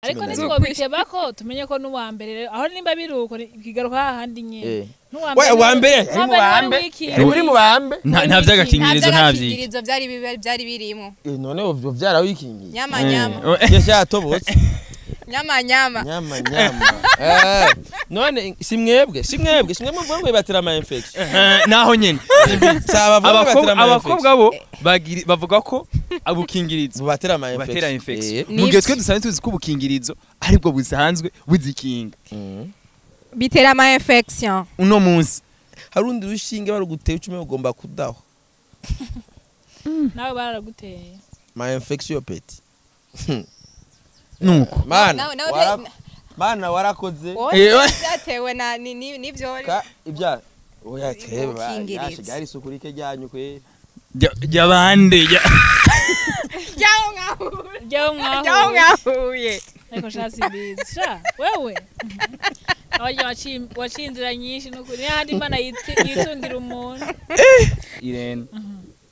Ariko 14. Nitwobitebako tumenye ko n'uwa mbere rero aho nimba biruko kigaruka hahandi nyene. N'uwa We, uwa mbere ari mu Uwa mbere bambe. wari wikingiye. Ari muri mu bambe. Nta vy'agakingirizo, nta vyiki. Vy'agakingirizo byari birimo. None uvyo vyarawikingiye? Nyama nyama. Yesha yatobotse. Nyama nyama. Nyama nyama. None si mwebwe muvuga ngo bibatera ama infection? Naho nyene. Saba bavuga Abakobwa bibatera ama abakobwa infection. bo bavuga ko abukingirizo Bubatera ama infection. batera infection. Nivyo. Mu gihe twe dusanzwe tuzi ko ubukingirizo aribwo busanzwe buzikinga. Bitera ama infection. Uno munsi Hari urundi rushinge baruguteye ucume ugomba kudaho. Nawe baraguteye. Ma infection petit. Nuko Mana Nawe mana warakoze. Wowe byatewe na nivyo. Ka ibya oya twebwe Ubukingirizo. yashigaye isuku rike ryanyu kwe. Jabande Ryaho mwahuye. Ryaho Ryaho mwahuye. mwahuye. Ariko sha simbizi sha wewe abarya waciye inzira nyinshi nukuri n'ahandi Imana yitungira umuntu. Irene,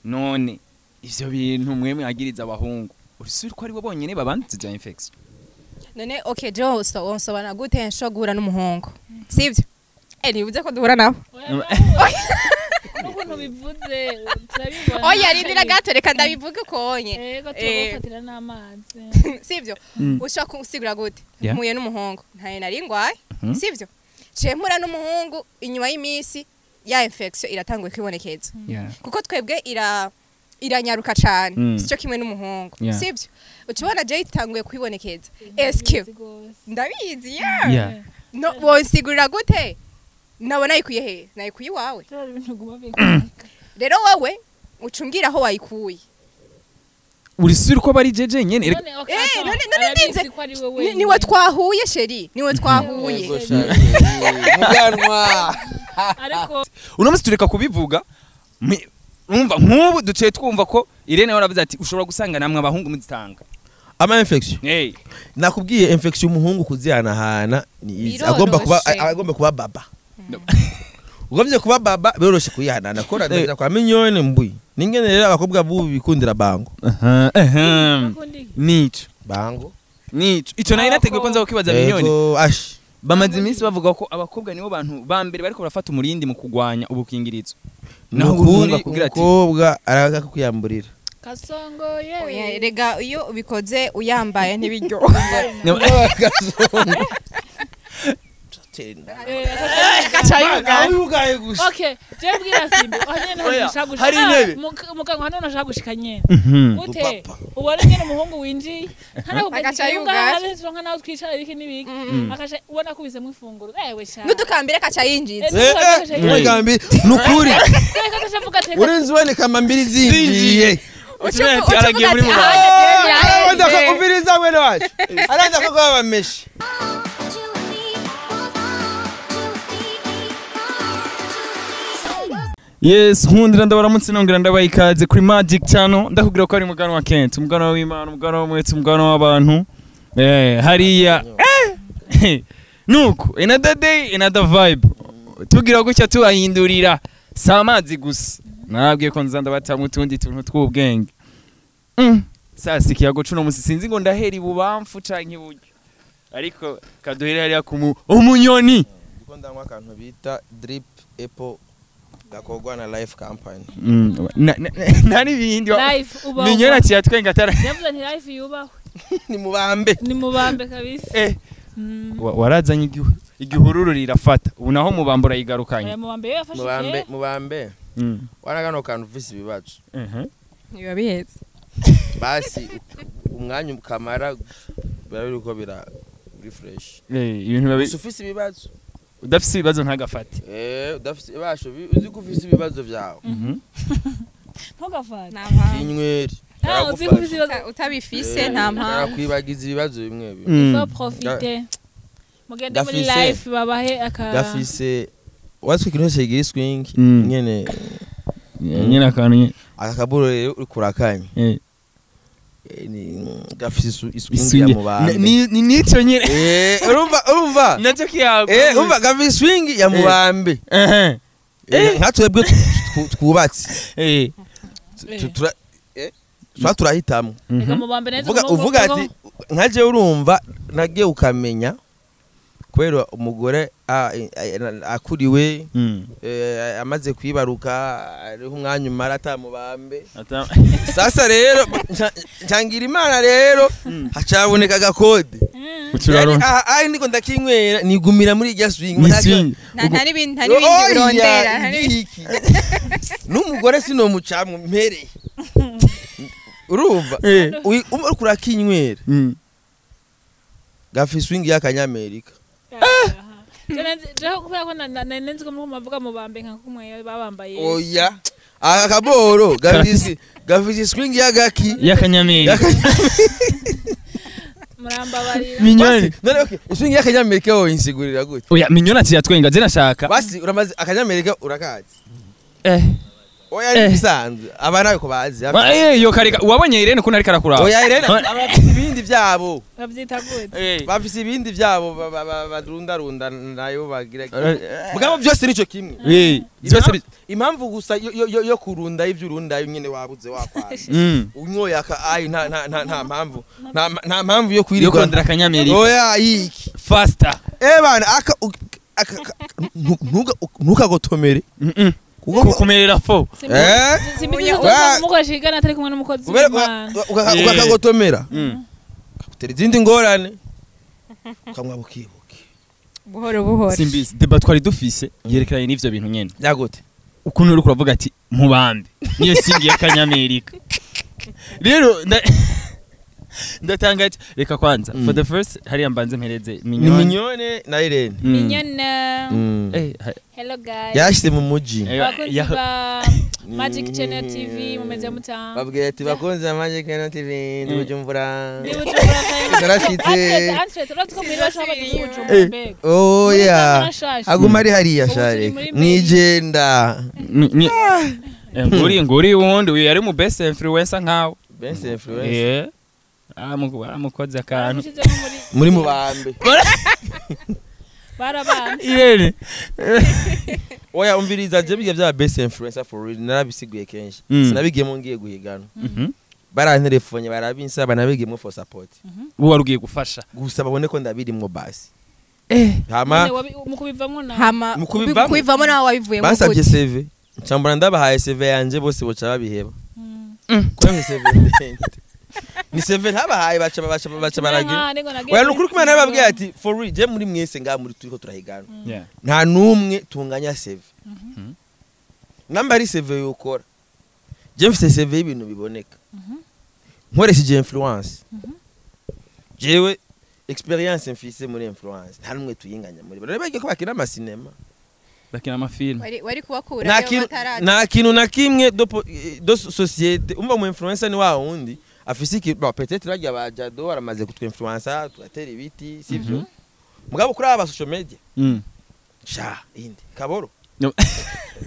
none ivyo bintu mwe mwagiriza abahungu, urusuri ko ari bo bonyene babanduza infection? None okay, Joe, so wonsobana gute nsho guhura n'umuhungu, sivyo? Ntibuze ko duhura nabo. N'ukuntu bivuze turabibona. Oya, rindira gato, reka ndabivuge ukonye. Yego, turagufatira n'amazi. Sivyo? Ushobora gusigura gute? Yeah. Mpuye n'umuhungu, ntayo nari ngwaye, sivyo? Ciye mpura n'umuhungu, inyuma y'iminsi ya infection iratanguye kwibonekeza, kuko twebwe iranyaruka cane, sico kimwe n'umuhungu, sivyo? Ucibona je itanguye kwibonekeza, eske Ndabizi gose. Ndabizi, yeah. No wonsigurira gute nabona nayikuye he? Nayikuye iwawe. Byari ibintu guma bigaruka. Rero wowe ucungira aho wayikuye. Urusuri ko bari jeje nyene. None, okay, attends, None arabizi ndinze- ko ari we wenyine. Niwe twahuye, chéri, niwe twahuye. Yego sha, muganwa. Ariko Uno munsi tureka kubivuga. Umva, nk'ubu duciye twumva ko Irene waravuze ati ushobora gusanga namwe abahungu muzitanga. Ama infection. Hey. Nakubwiye, infection umuhungu kuzihanahana ni easy. Biroroshe. Agomba kuba baba. Ugomvye kuba baba biroroshe kuyihanahana kora ndaja kwa minyone mbui ningene. Rero abakobwa bubu bikundira bango. Bakunda iki? Nico Bango. nico ico nari nateguye ko nza kukibaza Minyoni. Yego ash. Bamaze iminsi bavuga ko abakobwa nibo bantu ba mbere bariko barafata umurindi mu kugwanya ubukingirizo, naho umuhungu Nukuri akubwira ati umukobwa araga kukwiyamburira. Kasongoye. Oya, rega iyo ubikoze uyambaye ntibiryoha. Gaca yugara. Yugaye gusa. Okay, je bwira Simbi aho nyene Oya, nashaka gushika. hari intebe. Mukango hano nashaka gushika nyene. Gute Upapa. ubona nyene umuhungu winjiye Agaca yugara. nka naho twicara ibiki n'ibiki, akaca ubona akubisemo ifunguro, ewe sha. N'udukambire kaca yinjiza. Umugambi nukuri. Reka akavuga ati Urinzi uboneka mbiri zinjiye. Ucumente aragiye muri mubanda. Arabanza kumviriza mwene wacu, arabanza ko bameshe. Yes, nkundira ndabaramutse, nongera ndabaha ikaze kuri Magic Channel. Ndakubwira ko ari umuganwa wa Kent, umuganwa w'Imana, umuganwa w'umwete, umuganwa w'abantu. Hariya nuko another day, another vibe. Tugira gutya tubahindurira si amazi gusa, nababwiye ko nza ndabatamwe utundi tuntu tw'ubwenge. Sasa ikiyago cuno musi sinzi ngo ndahera ibubamfu canke iburyo, ariko kaduhere hariya ku umunyoni. Ndiko ndanywa akantu bita drip apple gakorwa na Life Company. Nta n'ibindi Life ubaho. Minyoni ati yatwenga atara. Yavuze nti life yubahwe. Ni mubambe. Ni mubambe kabisa. Warazanye igihururu rirafata, ubu naho mubambe urayigarukanye. Oya, mubambe yo yafashe Mubambe. kera. Mubambe. Wana kano kantu ufise ibibazo. Biba bihetse. Basi umwanya ukamara biba biriko bira refresh. Ibintu biba Gusa ufise ibibazo. Udafise ibibazo ntagafate. Udafise ibasho uzi ko ufise ibibazo vyawe. Ntugafate. Nta mpamvu. Inyweri. Ah, uzi ko ufise ibibazo. Utabifise nta mpamvu. Arakwibagiza ibibazo bimwe bimwe. Faut profiter, mugende muri life babahe aka. Gafise watwe ikintu cyose kigira swing. Nyene. Nyine akantu nyine. Aka kaburo rero uriko urakanya. Ni gafise iswing ya Iswing. mubambe. Ni nico nyine. Urumva nacyo kiyago. Urumva gafise swing ya mubambe. Nka twebwe twubatse. Swa turahitamo. Reka mubambe neza. Uvuga ati nkaje urumva nagiye ukamenya kubera umugore akuriwe amaze kwibaruka ariho umwanya umara atamubambe. Sasa rero ncangira Imana rero hacaboneka agakode. Ai ndiko ndakinywera nigumira muri irya swing. Nta n'ibindi urondera. N'umugore sinomucamwe mpereye. Urumva uriko urakinywera gafi swing y'akanyamerika. Jewe kubera ko nanenze ko muvuga mubambe nka kumwe babambaye. Oya akaboro gafisi swing y'agaki y'akanyamerika. Murambabarira. Minyoni. None okay, swing y'akanyamerika wowe insigurira gute? Oya Minyoni ati yatwenga je nashaka. Basi uramaze akanyamerika urakazi. Oya ni bisanzwe abana ko bazi. Yo kareka wabonye Irene kuntu ariko arakura. Oya Irene abafite ibindi byabo. Bavyita gute? Bafite ibindi byabo badrunda nayo bagira. Mugabo byose nico kimwe. Byose impamvu gusa yo kurunda ivyo urunda yo nyene wabuze wakwana. Unyoya ka ai nta mpamvu. Nta mpamvu yo kwirirwa. Yo kurondera akanyamerika. Oya iki. Faster. Bana aka ntukagotomere. Kukumerera fo. Simbizi ko atari kumwe n'umukozi w'Imana. Ukakagotomera. Kakutera izindi ngorane. Ukamwa bukibuke. Buhoro buhoro. Simbizi debat twari dufise yerekeranye n'ivyo bintu nyene. Byagote. Ukuntu uri kuravuga ati mubambe. Niyo singi y'akanyamerika. Rero ndatangaje reka kwanza for the first hariya mbanze mpereze Minyone. Minyone na Irene. Minyone. Hello guys. Yashyize mu muji. Bakunzi ba Magic Channel TV mumeze muta. Babwiye ati bakunzi ba Magic Channel TV ndi Bujumbura. Ndi Bujumbura. Narashitse. Antre turatwo muri bashaka Bujumbura mbega. Oya. Aguma ari hariya share. Mwijenda. Nguri wundi uyu yari mu best influencer nkawe. Best influencer. Yeah. Amukoze akantu muri mubambe. Barabambe. Irene. Oya umviriza je bijya bya best influencer for real narabisiguye kenshi. Sinabigiyemo ngiye guhigana. Baranterefonye barabinsaba nabigiyemo for support. Uwo warugiye gufasha. Gusa babone ko ndabirimwo basi. Hama mukubivamwo na. Hama mukubivamwo nawe wabivuyemo. Basabye CV. Ncambura ndabahaye CV yanje bose boca babiheba. Kwa CV. Ni CV ntabahaye baca baragira. Oya nukuri kumana nababwiye ati for real je muri mwese nga muri turiko turahigana. Nta numwe tunganya CV. Namba ari CV yokora. Je mfise CV y'ibintu biboneka. Nkoresheje influence. Jewe experience mfise muri influence nta numwe tuyinganya muri. Rero bagiye ko bakina ama cinema. Bakina ama film. Wari kubakura yo bataraza. Nta kintu na kimwe do societe umva mu influencer ni wa wundi. Afisi ki bon peut-être bajya ba Jado aramaze kutwinfluencer tugatera ibiti sivyo mugabo kuri aba social media sha indi kaboro no.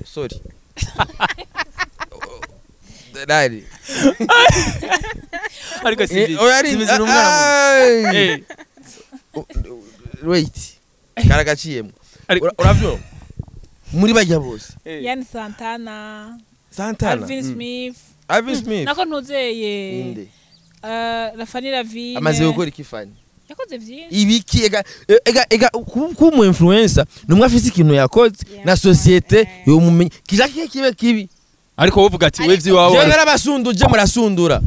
Sorry Dali ariko simbizi n'umwana wait karagaciyemo uravyo muri bajya bose Yani Santana Alvin Smith Alvin Smith nako ntuzeye inde Rafani Ravine amaze gukora ikifani yakoze byinshi ibiki ega kumu influencer numwe afise ikintu yakoze na societe yomumenye kijake kibe kibi ariko wovuga ati wevyi wawe je narabasunduje murasundura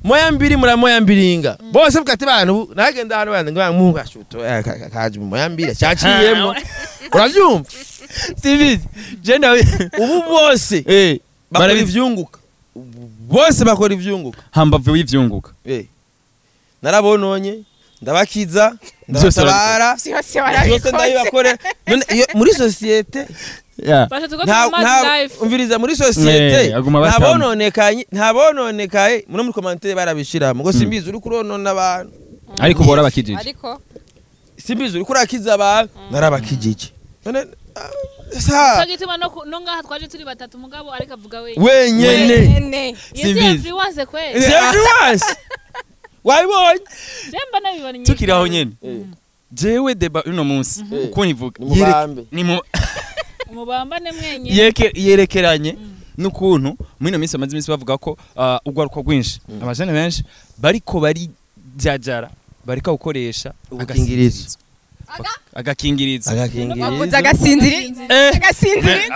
moya mbiri mura moya mbiringa bose vuga ati bantu nagenda hano bandi ngo muhunga shuto kaje moya mbiri cyaciyemo uravyumva Simbizi je ndawe ubu bose bakora ivyunguka bose bakora ivyunguka hambavu y'ivyunguka narabononye ndabakiza ndabatabara byose ndabibakore none muri societe umviriza muri societe ntabononekaye muri muri commentaire barabishira mugo simbizi uri kuronona abantu ariko bora bakijije ariko simbizi uri kurakiza abantu narabakijije none sa gituma no ngaha twaje turi batatu mugabo ariko avuga wenyene simbizi influence kwe influence wayibonye jemba nabibonye tukiraho nyene jewe deba uno munsi uko nivuga ni mu mubambane mwenye yerekeranye n'ukuntu Muri ino minsi bamaze iminsi bavuga ko ugwaruka rwinshi, abajene benshi bariko barijajara, bariko gukoresha Ubukingirizo. Agakingirizo. Bavuze agasinziri. Agasinziri.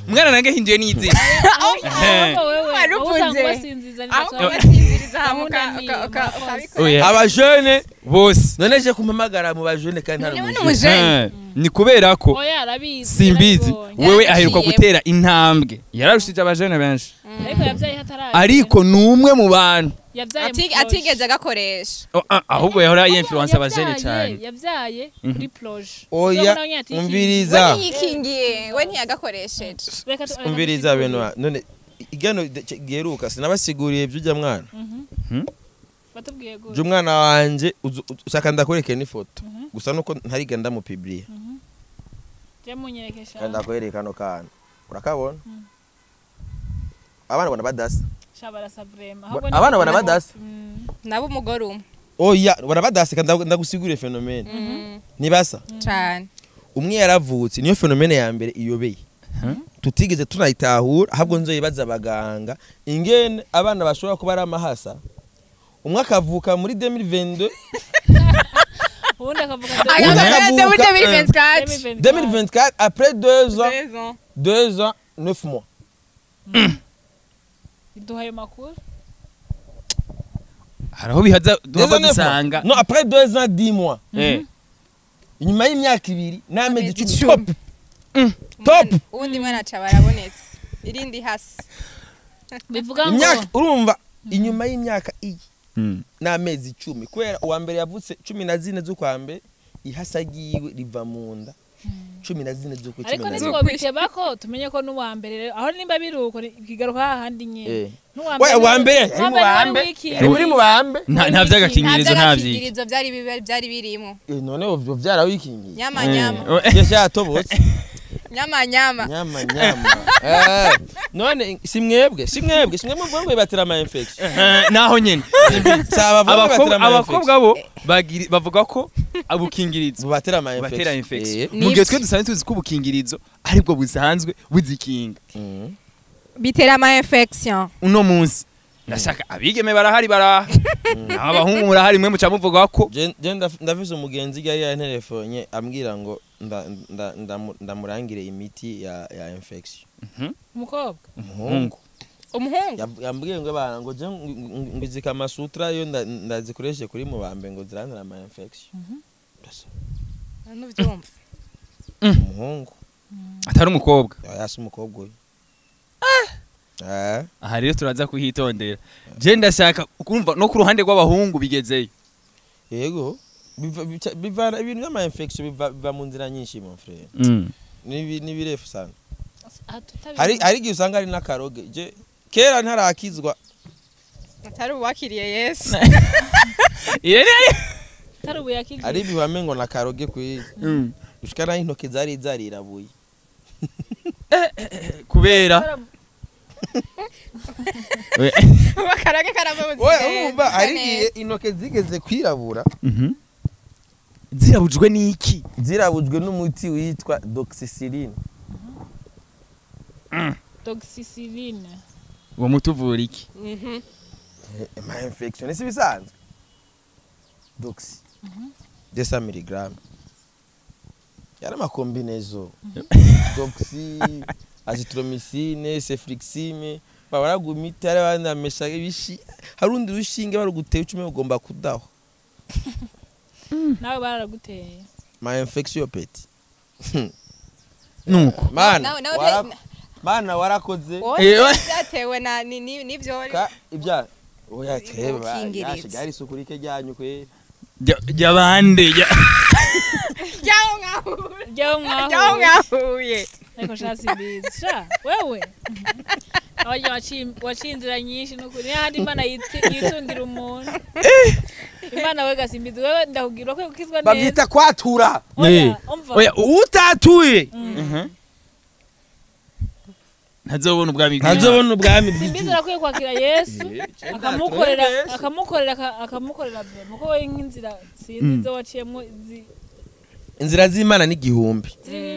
Mwana nange hinduye n'izina. Ahubwo wewe Waruvuze. aho usanga ubasinziza ni Ahubwo bato- basinziriza hama Gahunda ni ukabikora. Oya. Abajene Bose. none je kumpamagara mu bajene kandi ntari None umujene. umujene. Ni kubera ko Oya, arabizi, simbizi yarabibonye. wewe aheruka Yarabiciyemo. gutera intambwe, yararushije abajene benshi, Ariko yabyaye hataraje. ariko ni umwe mu bantu Yabyaye mu proje. Atigeze agakoresha. Oh, ahubwo yahora yinfluence abajene Yabyaye, cyane. Yabyaye kuri proje. Oya, Uzobona we nyine umviriza. We ntiyikingiye, we ntiyagakoresheje. Reka reka Umviriza dusigure. beno none igano giheruka sinabasiguriye by'ujya mwana. Batubwiye gute? By'umwana wanje ushaka ndakwereke n'ifoto gusa nuko ntariga ndamupibliye. Je munyerekesha. Kandi ndakwereka kano kantu urakabona. Abana bona badasa. Sha barasa vraiment. Abana bona badasa. Nabo umugore umwe. Oya, bona badasa kandi ndagusiguriye phénomène ntibasa. Cane. Umwe yaravutse, niyo phénomène ya mbere iyobeye tutigeze tunayitahura, ahubwo nzoyibaza abaganga ingene abana bashobora kuba ari amahasa, umwe akavuka muri 2022, Ubundi akavuga Ubundi akavuka, Muri 2024. 2024 après 2 ans, Deux ans. 2 ans 9 mois. Iduha ayo makuru. Hari aho bihaza Deux duhava ans, neuf mois. dusanga. Non, après 2 ans 10 mois, inyuma y'imyaka 2 n'amezi Amezi 10. icumi. Top top. Uwundi mwana aca barabonetse. Irindi hasi. Bivuga ngo Imyaka urumva inyuma y'imyaka iyi n'amezi 10, kubera uwa mbere yavutse 14 z'ukwa mbere, ihasa ryiwe riva mu nda 14 z'ukwa Ariko 14. ntitwobiteba ko tumenye ko n'uwa mbere rero aho nimba biruko kigaruka hahandi nyene. N'uwa Oya, uwa mbere yari mu bambe, yari muri mu bambe. Nta vy'agakingirizo, nta vyiki. By'agakingirizo byari birimo. None uvyo vyarawikingiye? Nyama nyama. Yes, yatobotse. Nyama nyama. Nyama nyama. None si mwebwe muvuga ngo bibatera ama infection? Naho nyene. Saba bavuga Abakobwa bibatera ama abakobwa bo bavuga ko abukingirizo bubatera ama bubatera infection. infection, mu gihe twe dusanzwe tuzi ko ubukingirizo aribwo busanzwe buzikinga. Bitera ama infection. Uno munsi ndashaka abigeme barahari baraha, abahungu murahari, mwe muca muvuga ko Je ndafise umugenzi yari yanterefonye ambwira ngo ndamurangire imiti ya infection. Umukobwa. Umuhungu. Umuhungu. Yambwiye ngo bana ngo je ngo izi kamasutra yo ndazikoreshe kuri mubambe ngo zirantera ama infection. Nuvyumva. Umuhungu. Atari umukobwa. Yasi umukobwa uyu. Aha rero turaza kuhitondera. Je ndashaka kumva no ku ruhande rw'abahungu bigezeyo. Yego, bivana ibintu by'ama infection biva mu nzira nyinshi, mon frère. Ni birefu sana. Hari igihe usanga ari n'akaroge. Je kera ntarakizwa. Atari uwakiriye Yesu. Atari ubuyakigiye. Ari bihame ngo nakaroge kwi. Gushika naho intoke zari zarirabuye. Kubera Bakarage karava. Oya, urumva hari igihe intoke zigeze kwirabura. Zirabujwe n'iki? Zirabujwe n'umuti witwa doxycycline. Doxycycline. Uwo muti uvura iki? Ma infection si bisanzwe. Doxy. 200 mg. Yari amakombinezo. Doxy, azithromycine, cefixime, babaraga imiti hari banamesha ibishi. Hari urundi rushinge baruguteye ucume ugomba kudaho. Nawe baraguteye. Ma infection peti. Nuko. Mana, mana warakoze. Byatewe na nivyo ibya oya teba yashigari isuku rike ryanyu kwe. Jabande. Jyaho mwahuye. Jyaho mwahuye. Ariko sha simbizi. Sha wewe. Abajya waciye inzira nyinshi nukuri n'ahandi Imana yitungira umuntu. Imana we gasimbizi wewe ndakubwira ko ukizwa neza. Bavyita kwatura. Oya utatuye. Ntazobona ubwami bw'Imana. Ntazobona ubwami bw'Imana. Simbizi arakwiye kwakira Yesu akamukorera muko we nk'inzira sinzi zo waciyemo inzira z'Imana ni igihumbi.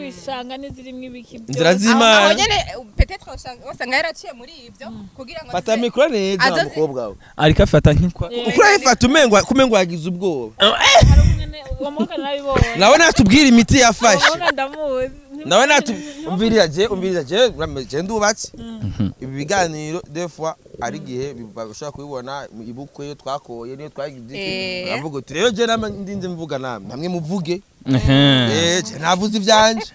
ibishanga n'izirimwo ibiki Inzira byose. z'Imana. Aho nyene peut-être usanga yaraciye muri ibyo kugira ngo Fata mikoro neza Azoze- mukobwa we. Ariko afata nk'ikwa Uko urayifata umengo kumengo yagize ubwoba. Hari umwene uwo mwuka narabibonye. Nawe natubwira imiti yafashe. Uwo mwuka ndamuzi. Nawe natu umviriza je umviriza je je ndubatse. Ibi biganiro des fois ari gihe bashobora kubibona ibukwe iyo twakoye niyo twagize iki. Avuga uti rero je nama ndinze mvuga namwe namwe muvuge. Je navuze ivyanje.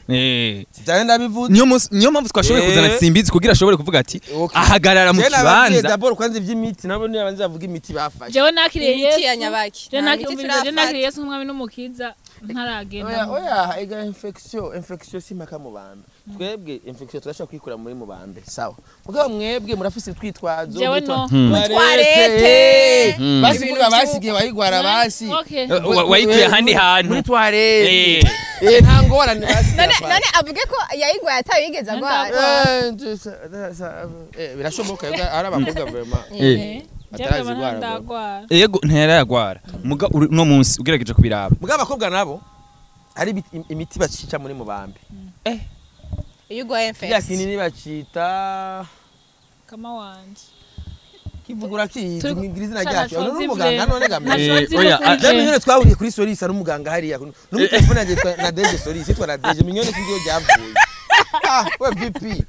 Sivyange ndabivuze. Niyo mpamvu twashoboye kuzana Simbizi kugira ashobore kuvuga ati ahagarara mu Je nababwiye kibanza. d'abord kwanza ivy'imiti nabo niyo abanza bavuga imiti bafashe. Jewe nakiriye imiti ya Yesu. nyabaki. Je Nta nakiriye miti je turafata. nakiriye Yesu nk'umwami n'umukiza ntaragenda. Oya oya ega infection si mpaka mu bambe. Twebwe infection turashobora kwikura muri mu bambe. Sawa. Mugabo mwebwe murafise utwitwazo. Jewe no. Toilette. Basi Ibintu vuga basigiye wayigwara basi. Okay. Wayikuye ahandi hantu. Muri toilette. Nta ngorane basi. None avuge ko yayigwaye atayigeze agwara. Birashoboka yuko ari abakobwa vraiment. Jewe ndagwara. Yego ntiyarayagwara. Muga uno munsi ugerageje kubiraba. Mugabo abakobwa nabo ari imiti bacica muri mu bambe. Iyo ugwaye Kiriya infection. kinini bacita Kama wanje. kivugura kizi ngira izina Sha, ryacu. ntaco None nzi umuganga vure. none gambe. Ntaco nzi Oya, no kuri Je je. minyone twahuriye kuri Solis ari umuganga hariya. N'ubu telefone yanjye yitwa Nadege Solis yitwa Nadege minyone sinzi iyo ryavuye. Ah, we VP.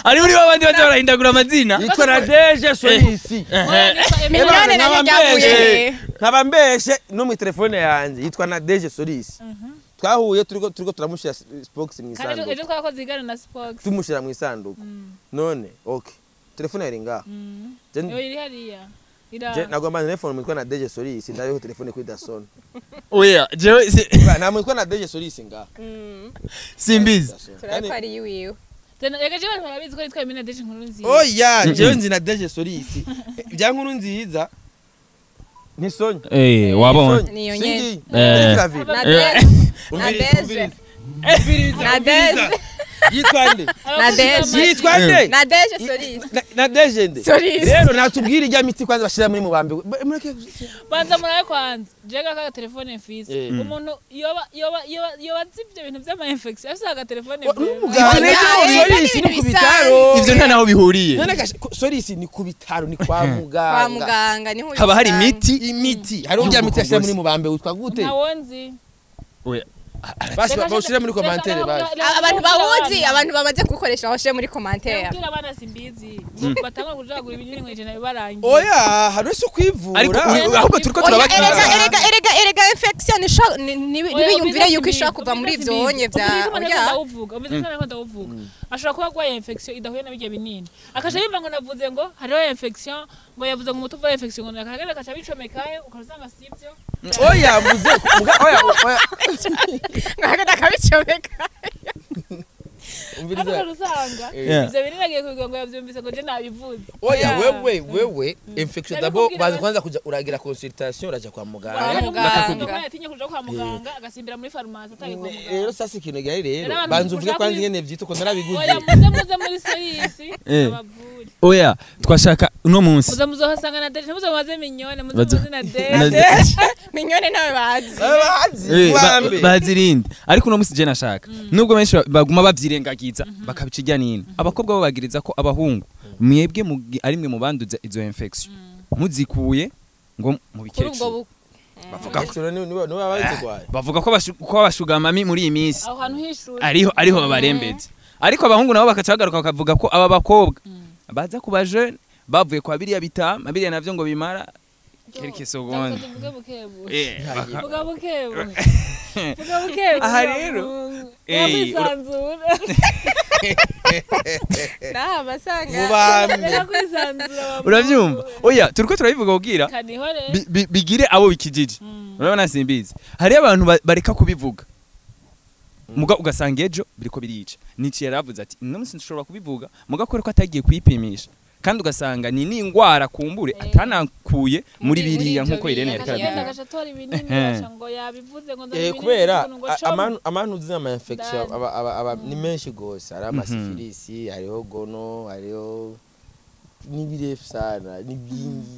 Ari muri babandi baza barahindagura amazina. Yitwa Nadege Solis. Oya, nitwa Emile. Minyone nayo ryavuye. Nkaba mbeshe no mu telefone yanjye yitwa Nadege Solis. Twahuye turiko turamushira Spox mu Kandi ejo isanduku. twakoze igana na Spox. Tumushira mu isanduku. None, okay. Telefone yari ngaha. Yo iri hariya. Ira. Nagomba telefone mwitwa Nadege Solis ndabeho telefone kuri Dason. Oya, jewe Nta mwitwa Nadege Solis ngaha. Simbizi. Turabiko ari iwiwe. Tena ega je abantu barabizi ko yitwa Emile Nadege inkuru nziza. Oya, jewe nzi Nadege Solis. Ibya nkuru nziza ni Sonya. Wabonye. Niyo nyene. Nadege. Nadege. Yitwa nde? Nadege. Yitwa nde? Nadege Solis. Nadege nde? Solis. Rero natubwira ijya miti kwanza bashira muri mubambe. Banza murabe kwanza. Jega ka telefone mfise. Umuntu yoba azi ibyo bintu by'ama infection afise aga telefone. N'umuganga Solis ni ku bitaro. Ivyo nta naho bihuriye. None Solis ni ku bitaro ni kwa muganga. Kwa muganga niho haba hari imiti. Imiti. Hari ujya miti yashira muri mubambe witwa gute? Ntawonzi. Oya. Basi bawushire muri commentaire basi. Abantu bawuzi, abantu bamaze kuwukoresha bawushire muri commentaire. Ubwira abana simbizi. Batangwa kujagura ibinini ngo ijana bibarangiye. Oya, hari wese kwivura. Ariko ahubwo turiko turabagira. Erega infection nibiyumvire yuko ishobora kuva muri ivyo wonye vya. Ndawuvuga, umeze nka ndawuvuga. Ashobora kuba agwaye infection idahuye na bijya binini. Akaca yumva ngo navuze ngo hariho infection, ngo yavuze ngo umuti uvura infection ngo akagenda akaca bicomekayo ukasanga sivyo. Oya, muze oya oya. Ngagenda akabicomeka. Umviriza. Usanga ivyo binini agiye kubigira ngo yavyumvise ngo je nabivuze. Oya wewe infection d'abord baza kwanza kuja uragira consultation uraja kwa muganga. Bakakubwira. Yatinye kuja kwa muganga agasimbira muri farumasi atagiye kwa muganga. Rero sasa ikintu gihari rero banza uvuge kwanza ingene vyitwa ko narabiguze. Oya muze muri Solis abavure. Oya twashaka uno munsi. Muze muzohasanga na Deje, muze mubaze Minyone, muze muze na Deje. Minyone nawe bazi. Bazi. Bazirinde. Ariko uno munsi je nashaka. Nubwo benshi baguma bavyirengagiza bakabica irya nino. Abakobwa bo bagiriza ko abahungu mwebwe ari mwe mubanduza izo infection. Muzikuye ngo mubikecuru. Bavuga ko abashugamami muri iyi minsi. Aho hantu hishuri. Ariho babarembetse. Ariko abahungu nabo bakacagaruka bakavuga ko aba bakobwa baza kuba jeune bavuye kwa biriya bitama biriya navyo ngo bimara quelques secondes. Vuga bukebu. Vuga bukebu. Aha rero kwisanzura. Nah basanga. Kwisanzura. Uravyumva? Oya turiko turabivuga kugira bigire abo bikijiji. Urabona Simbizi. Hari abantu bareka kubivuga. Muga ugasanga ejo biriko birica. Nici yaravuze ati no musi nshobora kubivuga muga kore ko atagiye kwipimisha. Kandi ugasanga ni n'ingwara kumbure atanakuye muri biriya nkuko Irene yariko arabivuga. Ngo yabivuze ngo kubera amanu uzi ama infection aba ni menshi gose ari ama syphilis hariho gono hariho n'ibirefu sana n'ibindi.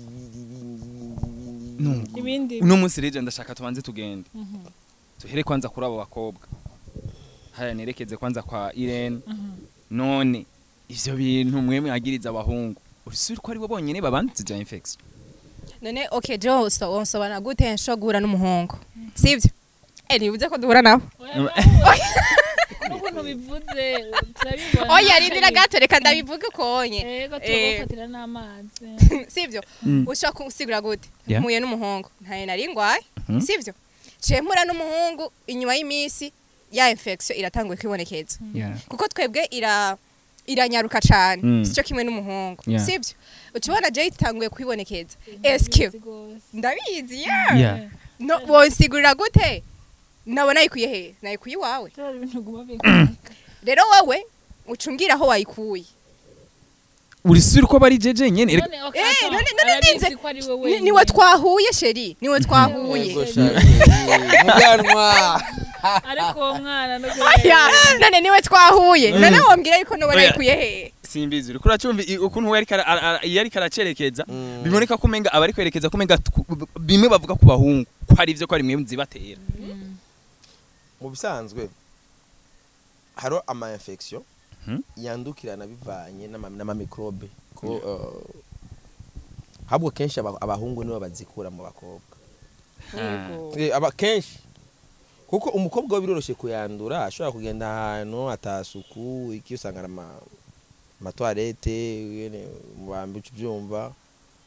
Uno munsi rero ndashaka tubanze tugende. Tuhere kwanza kuri abo bakobwa. Haya nerekeze kwanza kwa Irene. None ivyo bintu mwe mwagiriza abahungu, urusuri ko ari bo bonyene babanduza infection? None okay, jo so onsobana gute nsho guhura n'umuhungu, sivyo? Nibuze ko duhura nawe. Ukuntu bivuze turabibona. Oya, rindira gato, reka ndabivuge ukonye. Yego, turagufatira n'amazi. Sivyo? Ushaka gusigura gute? Yeah. Mpuye n'umuhungu, ntayo nari ngwaye, sivyo? Ciye mpura n'umuhungu, inyuma y'iminsi ya infection iratanguye kwibonekeza. Kuko twebwe iranyaruka cane, sico kimwe n'umuhungu, sivyo? Ucibona je itanguye kwibonekeza, eske ndabizi, yeah. No wonsigurira gute? Nabona ayikuye he? Nayikuye iwawe. Byari ibintu guma bikora. Rero wowe ucumbwira aho wayikuye. Urusuri ko bari jeje nyene. None okay, None arabizi ndinze- ko ari we wenyine. Niwe twahuye, chéri, niwe twahuye. Yego, shari. Muganwa. Ariko uwo mwana no Oya, none niwe twahuye, none wombwira yuko nobona Oya. ayikuye he? Simbizi, uriko uracumva ukuntu we ariko iyo ariko aracerekeza, biboneka ko umenga aba ari kwerekeza ko umenga bimwe bavuga ku bahungu ko ari ivyo, ko ari mwe zibatera. Mu bisanzwe hariho ama infection yandukirana bivanye n'amamikrobe ko habwo kenshi abahungu nibo bazikura mu bakobwa. Aba kenshi, kuko umukobwa we biroroshye kuyandura, ashobora kugenda ahantu atasuku iki, usanga ari amatoilette nyene, mu bambi uca uvyumva,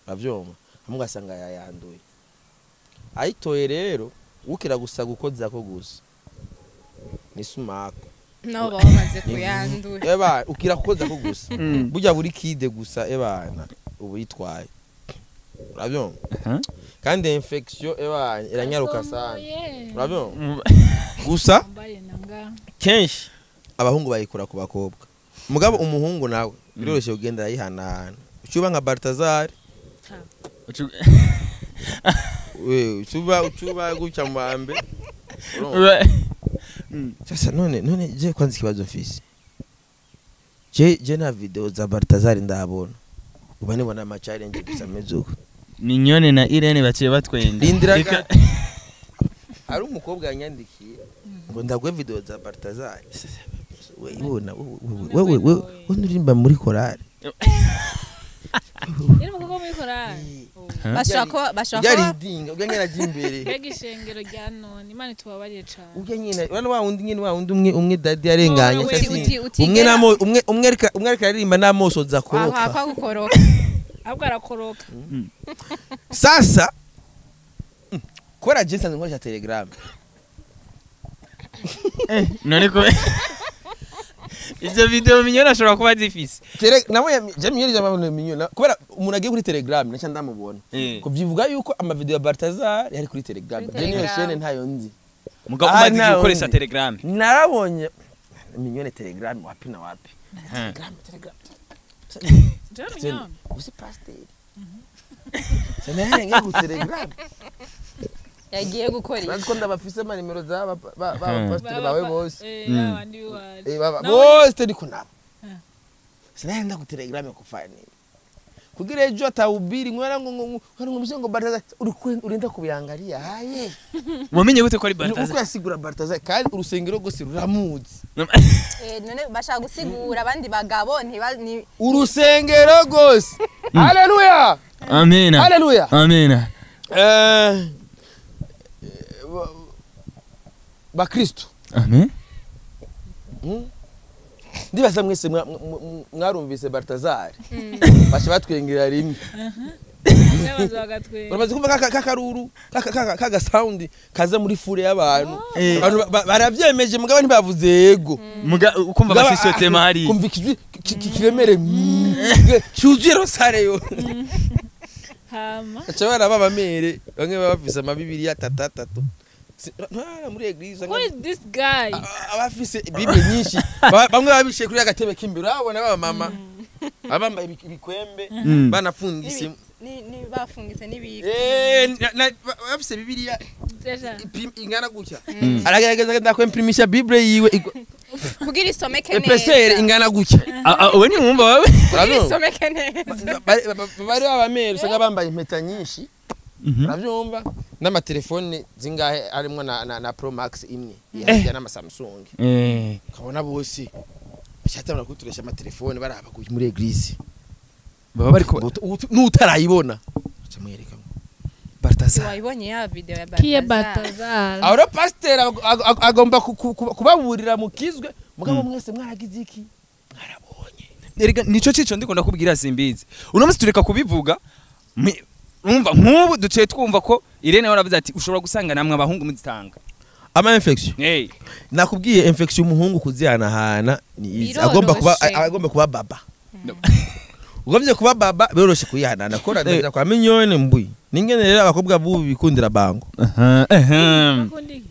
uravyumva, hamwe ugasanga yayanduye, ayitoye. Rero ukira gusa gukozako gusa ni sumaku. Nabo baba bamaze kuyandura. Eba ukira gukozako gusa, burya buri kide gusa, ebana ubu yitwaye, uravyumva? Kandi infection, ebana, iranyaruka sana, uravyumva? Gusa kenshi abahungu bayikura ku bakobwa, mugabo umuhungu nawe biroroshye kugenda arayihanahana, ucuba nka Baltazar, we ucuba gutya mu bambe, urumva? Sasa none je kwanza ikibazo mfise, je nta video za Baltazar ndabona, uba nibona ama challenge gusa ameze uko. Mignone na Irene baciye batwenga. Rindira gato. Hari umukobwa yanyandikiye ngo ndagwe video za Baltazar. We ibona wewe wewe uririmba muri korale. Yari umukobwa muri korali. Bashobora Ujya kuba ridinga ujya nyine ajya imbere. Mbega ishengero rya none, Imana itubabarire cane. Ujya nyine urabona wa wundi nyine, wa wundi umwe dadi yarenganye. Oh, Cyangwa uti- utigera- umwe namo umwe ariko aririmba n'amosozi akoroka. Wahakwa gukoroka. Ahubwo arakoroka. Sasa kubera je nsanzwe nkoresha Telegram. None ko izo video Mignone ashobora kuba zifise? Nabo je Mignone jama Mignone, kubera umuntu agiye kuri Telegram naca ndamubona. Kubivuga yuko ama video ya Baltazar yari kuri Telegram, Kuri je niyo Telegram. chaîne ntayo nzi. Mugabo Ah, umaze igihe nawe ukoresha nzi. Telegram? Narabonye Mignone Telegram wapi na wapi. Telegram, Telegram. Jewe Mignone. Usi pasteur Senere ku Telegram. Yagiye gukora iki? Bazi ko ndabafise ama nimero z'aba ba pasteur bawe bose. Babandi b'iwacu. Bose ndiko nabo. Sinaenda ku Telegram kufanya nini? Kugira ejo atahubiri ngwana ngo ngo Baltazar urinda kubiangalia haye. Wamenye gute ko ari Uko Baltazar? yasigura Baltazar kandi urusengero rwose ruramuzi. None bashaka gusigura abandi bagabo ntiba ni Urusengero rwose. Haleluya. Amina. Haleluya. Amina. Bakristo. Amen. Ndibaza mwese mwarumvise Baltazar. Basha batwengera rimwe. N'abantu bagatwenga. Uramaze kumva kakaruru kaga sound kaza muri foule y'abantu. Abantu baravyemeje mugabo ntibavuze yego. Muga ukumva Mugabo, abashisotema hari. Kumva ikijwi kiremere cyuzuye rosare yo. Hama Aca baraba abamere bamwe baba bafise amabibiriya atatu atatu. Ntara muri église who is this guy? Abafise bible nyinshi, bamwe babishiye kuri agatebe k'imbere, urabona baba mama abambaye ibikwembe banafungise. Ni bafungitse n'ibiki? Bafise bibiliya Deja. Ingana gutya, aragerageza agenda kwimprimisha bible yiwe Kugira isomeke épaisseur neza. Ingana gutya. Ah, ah, we ntiwumva wowe. Kugira Urabona? isomeke neza. Bari babamere usanga bambaye impeta nyinshi. Uravyumva n'amatelefone zingahe arimwo na Pro Max imwe ihajya n'ama Samsung. Ukabona bose bashatana kuturesha amatelefone baraba muri église. Baba bariko n'utarayibona. Acamwereka Baltazar. Wayibonye ya video ya Kiye Baltazar. Baltazar. Aho pasteur agomba kubaburira mukizwe mugabo mwese mwaragize iki mwarabonye. Erega nico cico ndiko ndakubwira simbizi. Uno munsi tureka kubivuga umva nk'ubu duciye twumva ko Irene waravuze ati ushobora gusanga namwe abahungu muzitanga. Ama infection. Hey. Nakubwiye infection umuhungu kuzihanahana ni easy. Agomba kuba baba. Ugomvye kuba baba biroroshe kuyihanana kora ndaja kwa minyone mbui. Ningene rero abakobwa bubu bikundira bango.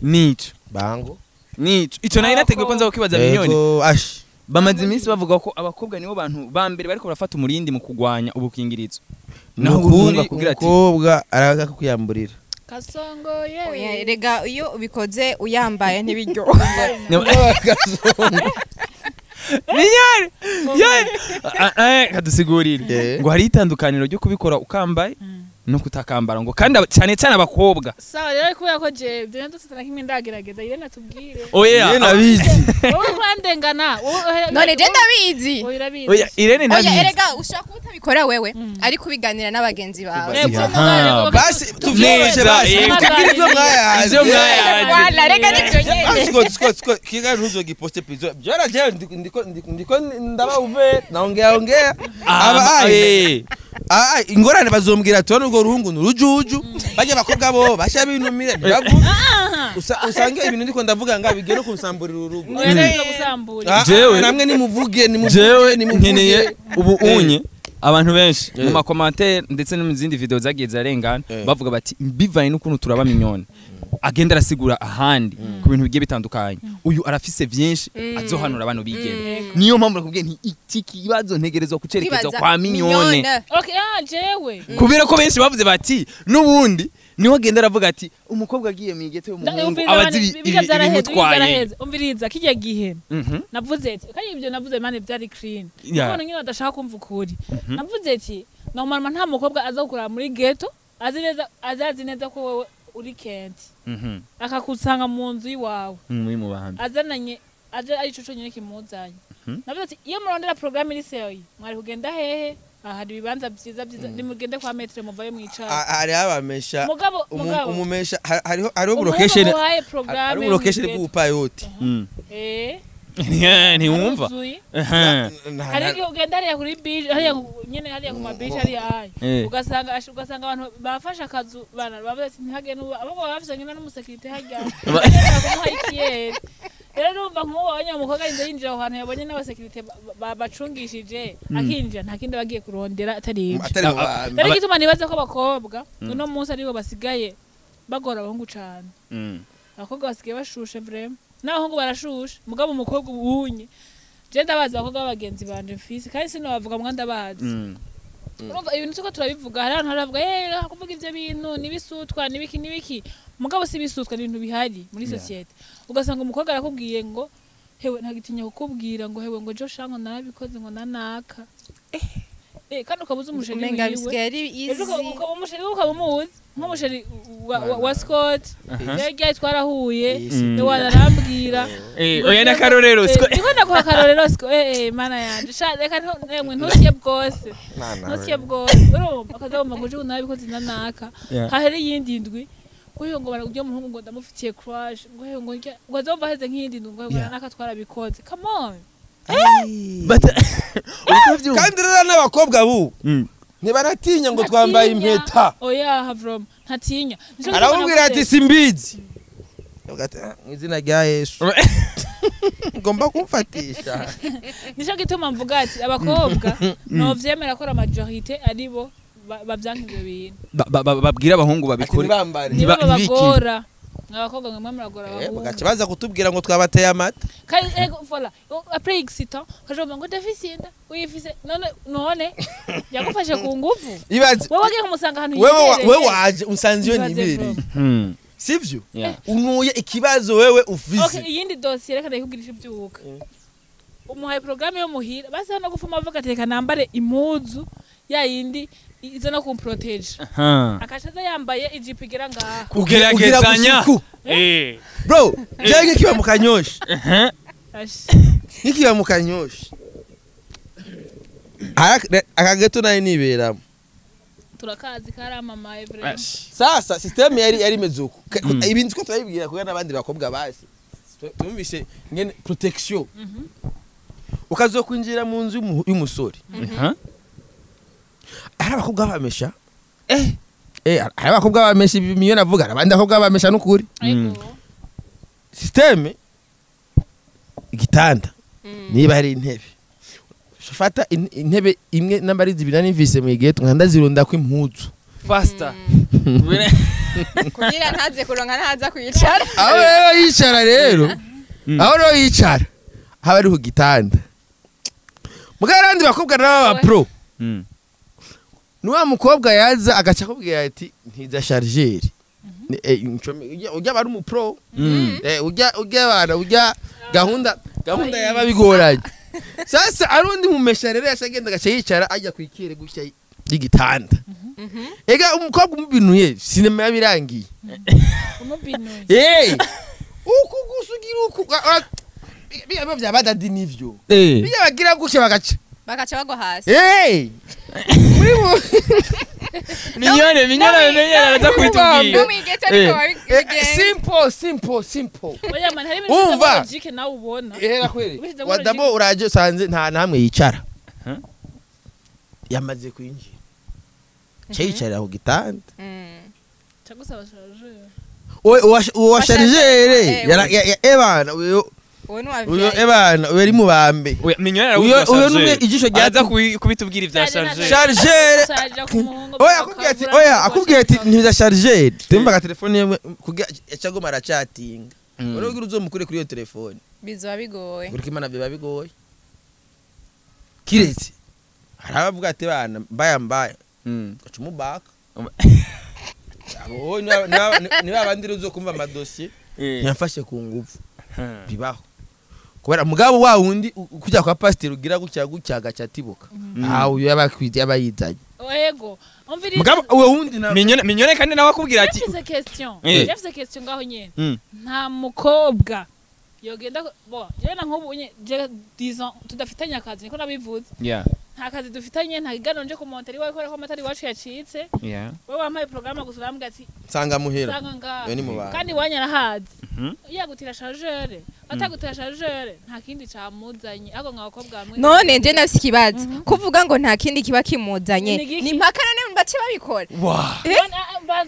Nico. Bango. Nico. Ico nayo nateguye ko nza kukibaza minyone. Ego ash. Bamaze iminsi bavuga ko abakobwa nibo bantu ba mbere bariko barafata umurindi mu kugwanya ubukingirizo. Naho umuhungu akubwira ati umukobwa araga kukuyamburira. Kasongo ye. Rega iyo ubikoze uyambaye ntibiryoha. Kasongo. Minyane. Ye. Kadusigurire. Ngo hari itandukaniro ryo kubikora ukambaye no kutakambara ngo kandi cyane cyane abakobwa. Sawa rero kubera ko je byo ndose kimwe ndagerageza Irene atubwire. Oya Irene abizi. Wowe urandengana. None je ndabizi. Oya Irene ndabizi. Oya erega ushaka kutabikora wewe ariko ubiganira n'abagenzi bawe. Basi tuvyoroshe basi. Tubwire ibyo mwayazi. Ibyo mwayazi. Wala rega nivyo nyene. Scott kiga ruzo giposte pizo. Jora je ndiko ndaba uve naongea ongea. Aba ai. Ingorane bazombwira ati urwo ruhungu nurujuju bajya bakobwa bo basha binumira ntibavuga usange ibintu ndiko ndavuga nga bigero kunsamburira urugo. Jewe namwe nimuvuge jewe nkeneye ubu unye abantu benshi mu makomantere ndetse no mu zindi video zagiye zarengana bavuga bati bivanye n'ukuntu turaba minyone agenda arasigura ahandi ku bintu bigiye bitandukanye uyu arafise byinshi azohanura abantu bigenda niyo mpamvu nakubwiye nti iki kibazo ntegerezwa kucerekeza kwa minyone. Okay jewe kubera ko benshi bavuze bati nubundi niho agenda aravuga ati umukobwa agiye mu igete y'umuhungu abazi ibimutwaye. Umviriza kijya gihe navuze ati kandi ibyo navuze mane byari clean none nyine badashaka kumva ukuri navuze ati normalement nta mukobwa aza gukora muri ghetto azi neza azazi neza ko wewe uri kenti akakusanga mu nzu iwawe muri mu bahambi azananye aje ari ico nyine kimuzanye. Navuze ati iyo murondera programme iri seyi mwari kugenda hehe ahari ibibanza byiza byiza nimugende kwa metre muvaye mwicara hari abamesha umumesha hariho location hariho location bw'upayoti ntiwumva hari ugenda hariya kuri beach hariya nyene hariya ku mabeach hariya ayi ugasanga abantu bafashe akazu bana bavuze ati ntihage nuba abo bafashe nyine n'umusekirite hajya kumuha ikiyeri. Rero urumva nk'uwo abanyamukobwa yinjira yinjira aho hantu yabonye n'abasekirite babacungishije akinjira nta kindi bagiye kurondera atari ibyo. Rero igituma nibaza ko abakobwa uno munsi aribo basigaye bagora abahungu cane. Abakobwa basigaye bashushe vraiment n'abahungu barashushe mugabo umukobwa ubunye je ndabazi abakobwa b'abagenzi banje mfise kandi sinobavuga mwa ndabazi. Urumva ibintu tuko turabivuga hari abantu baravuga kuvuga ivyo bintu nibisutwa nibiki nibiki mugabo si bisutwa ibintu bihari muri societe. Ugasanga umukobwa arakubwiye ngo hewe ntagitinya kukubwira ngo hewe ngo jo shango narabikoze ngo nanaka kandi ukabuza umusheri wiwe ukaba umusheri ukaba umuzi nk'umusheri wa Scott yagiye twarahuye wararambwira oya na karorero Scott ndiko ndaguha karorero Scott mana yanje sha reka ntemwe ntusiye bwose ntusiye bwose urumva akazabumva ngo jo narabikoze nanaka hahera iyindi ndwi ngo ngo baragujya muhungu ngo ndamufitiye crush ngo ngo ngo azomva heze nk'iyindi ndwi ngo nanaka twarabikoze come on. Kandi rero n'abakobwa bu ntibaratinya ngo twambaye impeta. Oya havrom ntatinya aramubwira ati simbizi mu izina rya Yesu ngomba kumfatisha. Nico gituma mvuga ati abakobwa no vyemera ko la majorité aribo bavyanka ivyo bintu babwira abahungu babikore ntibabagora. Abakobwa ngo muragora abahungu bagaca baza kutubwira ngo twabateye amata kandi ego voilà après excitant kajoba ngo ndafise inda uyifise none yagufashe ku nguvu wewe wagiye kumusanga ahantu wewe waje unsanze iyo nibereye sivyo unuye ikibazo wewe ufise. Okay iyindi dossier reka ndayikugirisha ivyuka umuhaye programme yo muhira basi hano gufuma avuga ateka nambare impuzu Ya yindi iza no kumprotege. Akacaza yambaye ijipo igera ngaha. Kugeragezanya. Bro, je nkiba mu Kanyosha. Nkiba mu Kanyosha. Akageto nayo niberamo. Turakazi karamamaye vraiment. Sasa system yari mezuko. Ibintu ko turabibwira kugira nabandi bakobwa basi. Tumvise ngene protection. Ukazokwinjira mu nzu y'umusore. Hari abakobwa bamesha. Hari abakobwa bamesha imiyo navuga, abandi abakobwa bamesha n'ukuri. System igitanda. Niba hari intebe. Fata intebe imwe nambari zibiri n'imvise mu gihe nkanda zirunda ko impuzu. Faster. Kugira ntaze kuronka ntaza kwicara. Aho rero yicara rero. Aho rero yicara. Haba ari ku gitanda. Mugarandi bakobwa n'aba pro. Nuwa mukobwa yaza agaca akubwira ati ntiza chargeur. Ujya bari mu pro. Ujya bana ujya gahunda yaba bigoranye. Sasa arundi mumesha rero yashagenda gace yicara ajya kwikire gutya y'igitanda. Ega umukobwa umubinuye sinema yabirangiye. Umubinuye. Uku gusugira uku biya bya badadi nivyo. Biya bagira gutya bagaca bagwa hasi. Muri bo Minyone araza kwitubwira. Simple. Oya man hari ibintu logique nawe ubona. Kweli. Wadabo uraje sanze nta namwe yicara. Yamaze kwinjira. Cyicara ku gitanda. Cyagusaba chargeur. Oya chargeur. Ebana uyo ebana uyo ari mubambe. Minyone araguza. Uyo numwe ijisho ryaza kubitubwira ibya chargeur. Chargeur. Oya akubwiye ati ntiza chargeur. Tumva ka telefone yemwe kugira cyagoma arachatinga. Urugira uzomukure kuri iyo telefone. Bizoba bigoye. Uriko imana biba bigoye. Kiretse. Harabavuga ati bana mbaya. Acumubaka. Abo ni babandi uzokumva amadossier. Yafashe ku nguvu. Bibaho. Kubera mugabo wa wundi kujya kwa pasteur ugira gutya gutya gacha tibuka. Ah uyu yabakwije abayizanye. Yego. Umviriza. Mugabo uwo wundi na Minyone kandi nawe akubwira ati Jafise question. Jafise question ngaho nyene. Nta mukobwa yogenda bo je na nkubu je disons tudafitanye akazi niko nabivuze. Nta kazi dufitanye nta gano nje ku monteri wawe ko amatari wacu yacitse. Wewe wampaye programme gusa urambwira ati nsanga muhera. Yo ni mubana. Kandi wanyarahazi. Yagutira chargeur. Atagutira chargeur nta kindi camuzanye ako nk'abakobwa bamwe. None nje nafise ikibazo. Kuvuga ngo nta kindi kiba kimuzanye. Ni mpaka none bace babikora.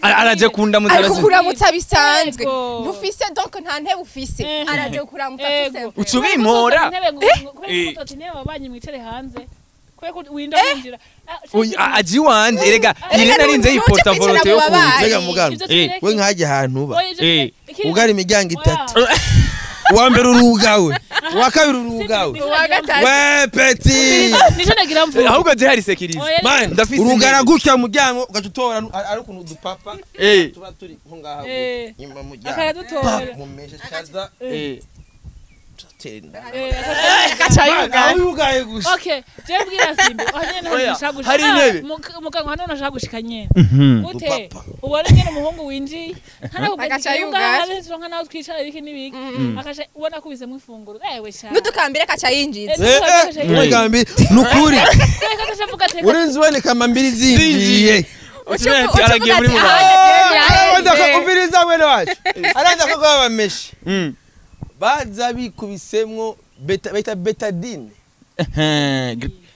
Araje kundamutsa ariko kuramutsa bisanzwe. Ntufise donc nta ntebe ufise. Araje kuramutsa tuse. Ucubimora. Kubera abanye mwicare hanze. Aji wanje erega ire narinze yiporta volonté yo kuza mugano. We nkaje ahantu uba. Ugari imiryango itatu. Uwa mbere urugawe, uwa kabiri urugawe. We petit. Nico nagira mvuga. Ahubwo je hari security. Man, urugara gutya muryango ugaca utora ari ukuntu udupapa tuba turi nko ngaha nyuma muryango. Akaradutora. Mumeshe chaza. Okay, je mbwira simbi ahanye nashaka gushika. Mukango hano nashaka gushika nyene. Gute? Ubona nyene umuhungu winjiye. Agaca yugara. Nka nawe twicara ibiki nibiki. Akaca ubona kubizemo ifunguro. Ewe sha. Nudukambire kaca yinjiza. Nudukambire nukuri. Urenze ubone kama mbiri zinjiye. Aragiye muri mubana. Umviriza mwene wacu. Araza ko babameshe. Baza bikubisemwo beta betadine.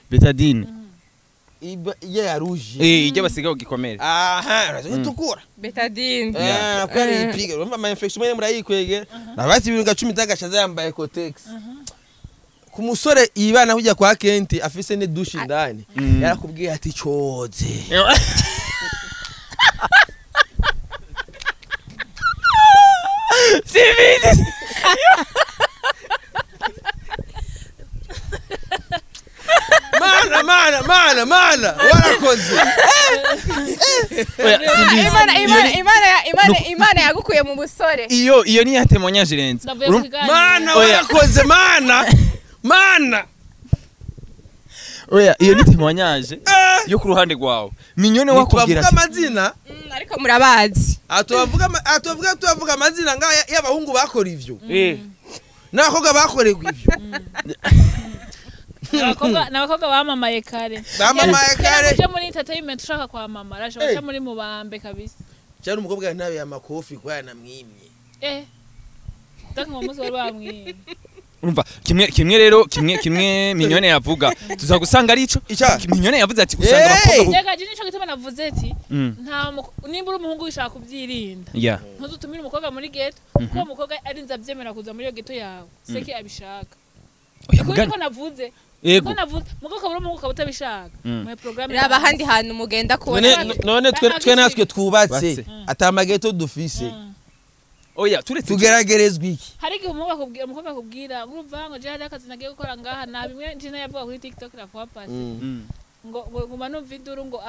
Betadine. Iba ya rouge. Ijya basiga ugikomere. Aha, uratukura. Betadine. Kwari ipiga. Urumva ama infection mwe murayikwege. Nabati ibintu 10 tagashaza yambaye Kotex. Ku musore ibana kujya kwa Kenti afise ne douche indani. Yarakubwiye ati coze. Sibizi. Mana warakoze. Imana yagukuye mu busore. Iyo ni yatemonya jirenze. Mana warakoze mana. Mana. Oya iyo ni témoignage. Yo ku ruhande rwawe Mignone wakubwira tubavuga ati amazina. Ariko murabazi. Tubavuga tubavuga amazina nga y'abahungu bakora ivyo eh n'abakobwa bakorerwa ivyo. N'abakobwa bamamaye kare. Bamamaye kare. Uje muri entertainment ushaka kwamamara, ushaka muri mubambe kabisa. Cyari umukobwa ntabe amakofi kwa yanamwimye. Donc ngo muzi wari bamwimye. Urumva kimwe rero kimwe Mignone yavuga tuza gusanga ari ico Mignone yavuze ati usanga abakobwa Rega je nico gituma navuze ati nta nimba uri umuhungu wishaka kubyirinda ntuzutumire umukobwa muri ghetto kuko umukobwa arinze abyemera kuza muri iyo ghetto yawe seke abishaka. Oya ko navuze yego ko navuze mugoko buri umuhungu utabishaka mu programme raba ahandi hantu mugenda kubona. None twe natwe twubatse atamageto dufise. Oya turetse tugeragerezwa iki? Hari igihe umukobwa akubwira urumva ngo je hari akazi nagiye gukora ngaha na bimwe njina yavuga kuri TikTok na kwa pasi ngo nguma numva induru ngo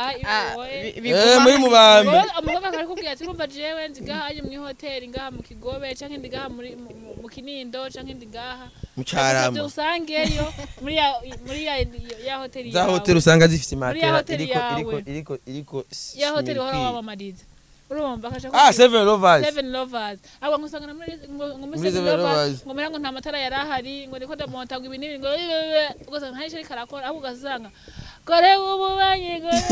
muri mubambe. Umukobwa akari kubwira ati urumva jewe ndi ngaha ari mu hoteli ngaha mu Kigobe canke ndi ngaha muri mu Kinindo canke ndi ngaha mu Carama usangeyo muri ya hoteli za hoteli usanga zifite matera iriko ya hoteli hora wabamariza. Urumva akasha Seven Lovers. Seven Lovers. Abo ngusanga muri ngo Seven Lovers ngo mera ngo nta matara yarahari ngo niko ndamonta ngo ibi nibi ngo ugasanga nta ishari karakora ahubwo ugasanga gore ububanye gore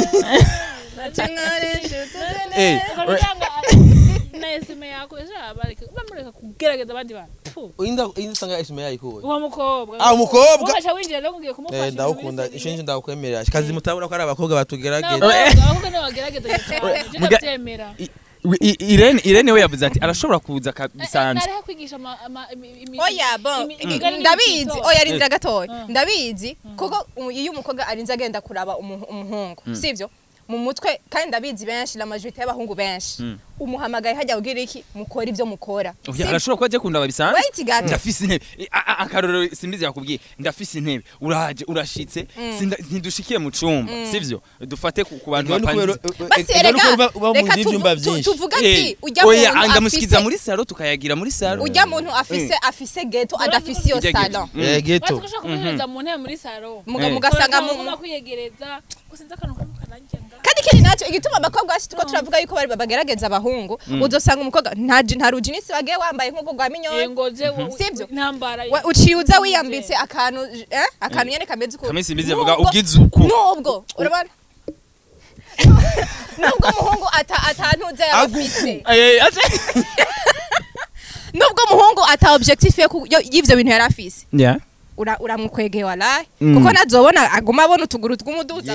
na esime yako abareka bamureka kugerageza abandi bantu. Inda usanga esime yayikuwe uwo mukobwa. Umukobwa ugasha winjira rero ngiye kumufasha. Ndawukunda ishenje ndawukwemerera kazi mutabura ko ari abakobwa batugerageza. Abakobwa nibo bagerageza cyane ndabyemera. Irene we yavuze ati arashobora kuza kabisanzwe. Nari kwigisha oya bon ndabizi oya arindira gatoya ndabizi kuko iyo umukobwa arinze agenda kuraba umuhungu sivyo mu mutwe kandi ndabizi benshi la majorité y'abahungu benshi umuhamagaye hajya ugira iki mukora ivyo mukora. Oya arashobora kuba aje kundaba bisanzwe. Ndafise intebe akarorero simbizi yakubwiye ndafise intebe uraje urashitse ntidushikiye mu cumba sivyo dufate ku bantu bapanze basi erega reka tuvuga ati ujya muntu oya ndamushikiza muri salo tukayagira muri salo ujya muntu afise ghetto adafise iyo salon ghetto bashaka kumuhereza mu ntebe muri salo mugasanga mu kwiyegereza gusinza akantu karangira. Kandi kiri naco igituma abakobwa bashi tuko turavuga yuko bari bagerageza abahungu uzosanga umukobwa nta rujinisi bagiye wambaye nkuko gwa Mignone sivyo ntambara uciye uza wiyambitse akantu akantu nyene kameze uko kameze imizi yavuga ubwize uko nubwo urabona nubwo umuhungu atantuze yabafise nubwo umuhungu ata objectif y'ivyo bintu yarafise uramukwegeye walahi kuko nazobona aguma abona utuguru tw'umuduza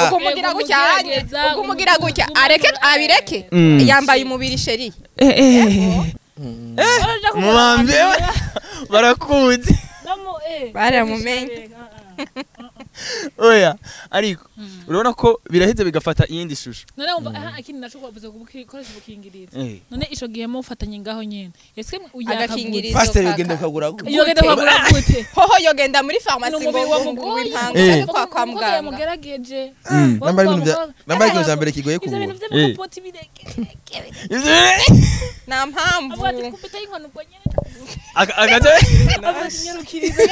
ukumugira gutya ukumugira gutya areke abireke yambaye umubiri sheri mubambe barakunze baramumenye. Oya ariko urabona ko biraheze bigafata iyindi shusho. None umva akindi naco kwavuze gukoresha ubukingirizo. None ico gihe mufatanye ngaho nyene ese agakingirizo faster yogenda kugura yogenda kugura gute hoho yogenda muri pharmacy ngo impanga kwa muganga mugerageje nambari ibintu vya mbere kigoye kugura ibintu vy'amapoti bireke nta mpamvu ati kupita inkono ubwo nyene akaje nyarukiriza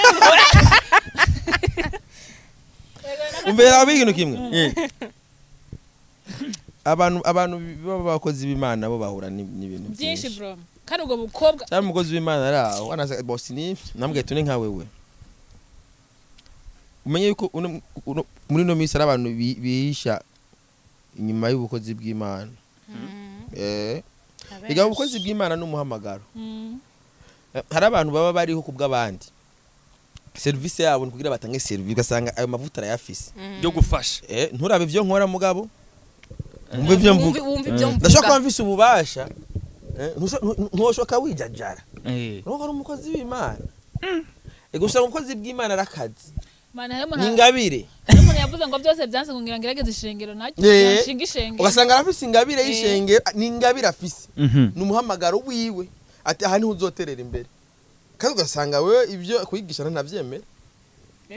umbera abintu kimwe abantu baba bakozi b'Imana bo bahura n'ibintu byinshi bro kandi ubwo bukobwa cyane umukozi w'Imana araho anaza boss ni namwe tune nka wewe umenye yuko muri no minsi ari abantu bihisha inyuma y'ubukozi bw'Imana Iga ubukozi bw'Imana n'umuhamagaro hari abantu baba bariho kubw'abandi service yabo ni kugira batange service ugasanga ayo mavuta arayafise yo gufasha nturabe ivyo nkora mugabo umva ivyo mvuga ndashaka kuba mfise ububasha ntoshoka wijajara nuko ari umukozi w'Imana gusa umukozi bw'Imana arakazi ningabire umuntu yavuze ngo byose byanse ngo ngira ngerageze ishengero nacyo nshinga ishengero ugasanga arafise ingabire y'ishengero ningabire afise numuhamagaro wiwe ati aha niho uzoterera imbere kandi ugasanga wewe ibyo kwigisha ntavyemera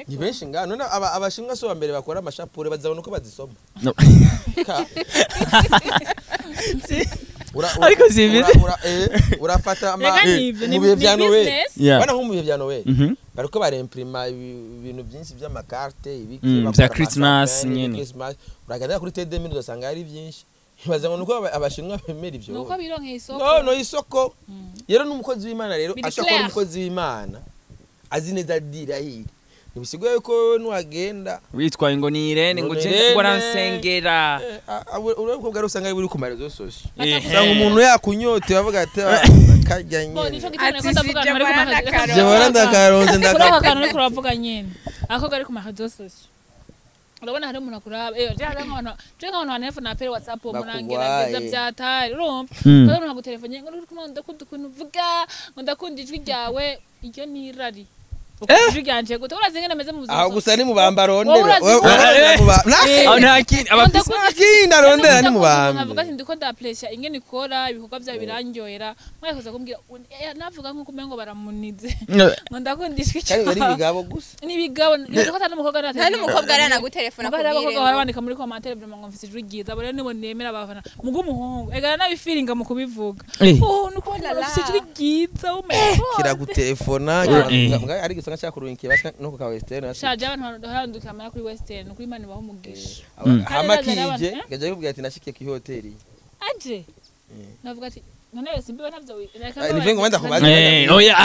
ni benshi ngano none abashinwa so bambere bakora amashapure bazabona uko bazisoma. Ariko simbizi. Urafata Reka nivyo, mu bihe bya ni Noel. business. Yeah. Bana nko mu bihe bya Noel. Mhm. Bariko baremprima ibintu byinshi by'amakarte ibiki Mm, bakora vya Christmas amachampagne, nyene. Christmas. Uragenda kuri TD mini ugasanga ari byinshi. Ibaza ngo nuko abashinwa bemera ivyo. Nuko bironkeye isoko. No, no isoko. Rero n'umukozi w'Imana rero Biri ashobora kuba clair. umukozi w'Imana azi neza dira hiri. Ntibisigaye yuko nuwagenda Witwaye ngo ni Irene ngo Ngo ni ugende Irene. ngo aransengera. Urabona ko usanga ari buri ku marezo sosio. Eh. Usanga umuntu yakunyote bavuga ati karya Bo, nyene. nico gituma Ati nako ndavuga si abantu bari ku Jabara marezo- ndakaronze. Jabara ndakaronze Kuri ako ndakaronze. kantu uriko uravuga nyene ako kari ku marezo sosio. Urabona hari umuntu akuraba je hari nk'abantu je nk'abantu bantelefona na pere WhatsApp murangerageza Bakugwaye. vyatari urumva Mm. hari umuntu agutelefone ngo uri kumwe ndakunda ukuntu uvuga ngo ndakunda ijwi ryawe iryo ni irari Ukunda ijwi ryanje gute urazi ingene meze mu buzima Aho gusa ni mu bamba Wowe rondera. urazi- Aho nta kindi abafise Nakindi arondera ni mu bamba. Avuga ati ndiko ndapresha ingene ikora ibikorwa vyawe birandyohera mwakoza kumbwira navuga nkuko umengo baramunize ngo ndakunda ijwi Kandi bari ryawe ibigabo gusa. ni ibigabo nzi ko atari n'umukobwa Nta n'umukobwa aranagutelefona Mugabo hari abakobwa akubwire bahora ngo bandika muri commentaire vraiment ngo mfise ijwi ryiza abo rero nibo nemera abafana mugo umuhungu egana nabifiringa mu kubivuga oh nuko La la. mfise ijwi ryiza oh my god Kiragutelefona Eh. ari gisanga cyakurunkiye basa no ku ka Western. shaje abantu baranduka amara kuri Western kuri Imana ibaha umugisha Hama Kandi kije abantu, eh? gaje kubwira ati nashikiye ku hoteli. aje navuga ati none wese mbiba ntavyo Ni vengo wenda kubaza. Oya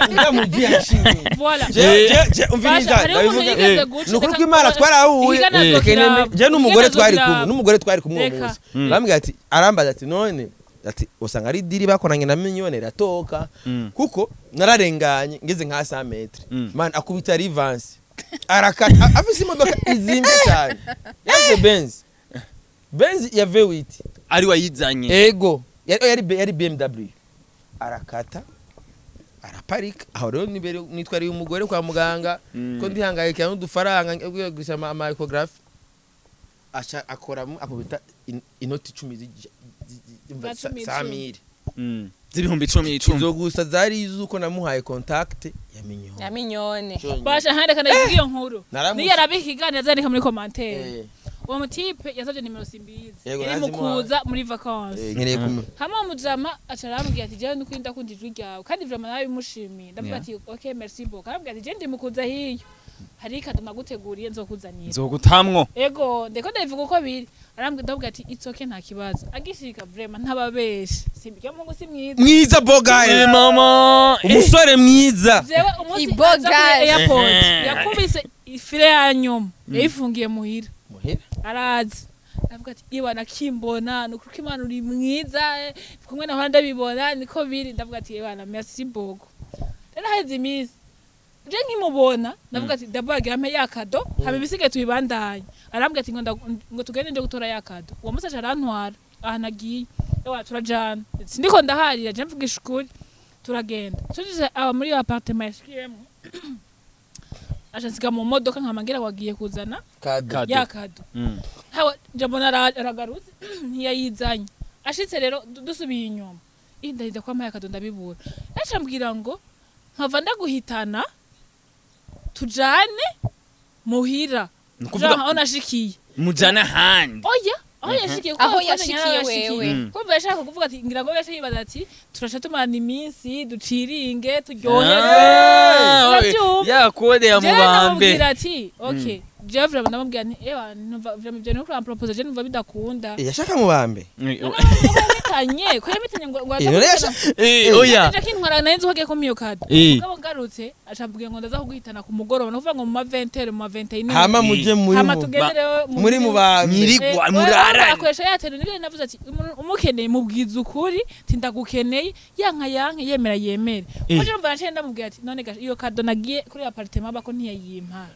Ujya mu gihe yashingiye. voilà Je umviriza Basha, hariho umuntu ndabivuga. yigeze guca, Ni ukuri reka- kw'Imana twarahuye. Igana azokiraba. Je n'umugore Igana twari kumwe, azokiraba. n'umugore twari kumwe uwo Reka. munsi. Arambwira ati arambaza ati none ati usanga ari diri bakoranye na miliyoni iratoka kuko nararenganye ngeze nka 100 metre. Man akubita rivanse. Arakata afise imodoka izimbye cyane. Yaje Benz. Benz ya V8. ari wayizanye. Ego yari BMW. Arakata araparika aho rero nibere nitwariye umugore kwa muganga ko ndihangayikira n'udufaranga ngiye gusa ama ecographe aca akoramo akubita inoti 10 Za cumi, samire Z'ibihumbi 10 10. izo gusa zari izuko namuhaye contact ya Minyone ya minyone. Basha handeka ndayivuga iyo nkuru Naramu- niyo yarabikigana yazandika muri commentaire Eh, uwo mutipe yasavye nimero simbizi Yego, yari mu nazimuhaye. kuza muri vacances nkeneye kumenya hamwe uwo mujama aca arambwira ati jewe nukuri ndakunda ijwi ryawe kandi vraiment nabimushimiye ndavuga Yeah. ati ok merci beaucoup arambwira ati jewe ndi mu kuza hiyo hari ikado naguteguriye nzokuzanira Nzogutamwo. ego ndeko ndabivuga uko biri arambwira ndavuga ati it's okay nta kibazo agishika vraiment ntababeshe simbirya mungu si mwiza mwiza bogaye Mama. umusore mwiza jewe umunsi Iboga. aza kuri airport Ehe. yakubise ifire ya nyuma yayifungiye muhira muhira arazi ndavuga ati iba nakimbona ni ukuri ko Imana uri mwiza kumwe nahora ndabibona niko biri ndavuga ati ebana merci beaucoup rero haheze iminsi je nkimubona ndavuga ati ndabagira ampe ya kado hama ibisigaye tubibandanye arambwira ati ngo tugende nje gutora ya kado uwo munsi aca arantwara ahantu agiye ewa turajana sindiko ndaharira je mvugisha ukuri turagenda tugeze aba muri iyo appartement yashikiyemwo aca nsiga mu modoka nkama ngira ngo agiye kuzana kado ya kado hawa njabona aragarutse ntiyayizanye ashitse rero dusubiye inyuma indahinda kwa mpaye akado ndabibura yaca ambwira ngo nkava ndaguhitana tujane muhira Nukuvuga aho nashikiye mujana ahandi. oya aho yashikiye kuko Aho twazanye yashikiye aho yashikiye. wewe. Kumva yashaka kuvuga ati ngira ngo yaca yibaza ati turaca tumarana iminsi duciringe turyoherwe Uravyumva? Ya kode ya Jewe mubambe. ndamubwira ati okay jewe vraiment ndamubwira nti ewa numva vraiment ivyo niko urampropose je numva bidakunda yashaka mubambe yamitanye ko yamitanye ngo ngo none yashaka Oya. aje kintwara nari nzi ko agiye kumpa iyo kado Eh. mugabo ngarutse aca ambwira ngo ndaza kuguhitana ku mugoroba ni ukuvuga ngo mu ma 20h mu ma 21h hama muje muri hama mu tugende rero muri mubambe Nyirigwa murarane. akoresha ya tele nibyo navuze ati umuntu umukeneye mubwiza ukuri ati ndagukeneye yanka yanke yemera yemere Eh. ko je mva naciye ndamubwira ati none gasha iyo kado nagiye kuri appartement bako ntiyayimpa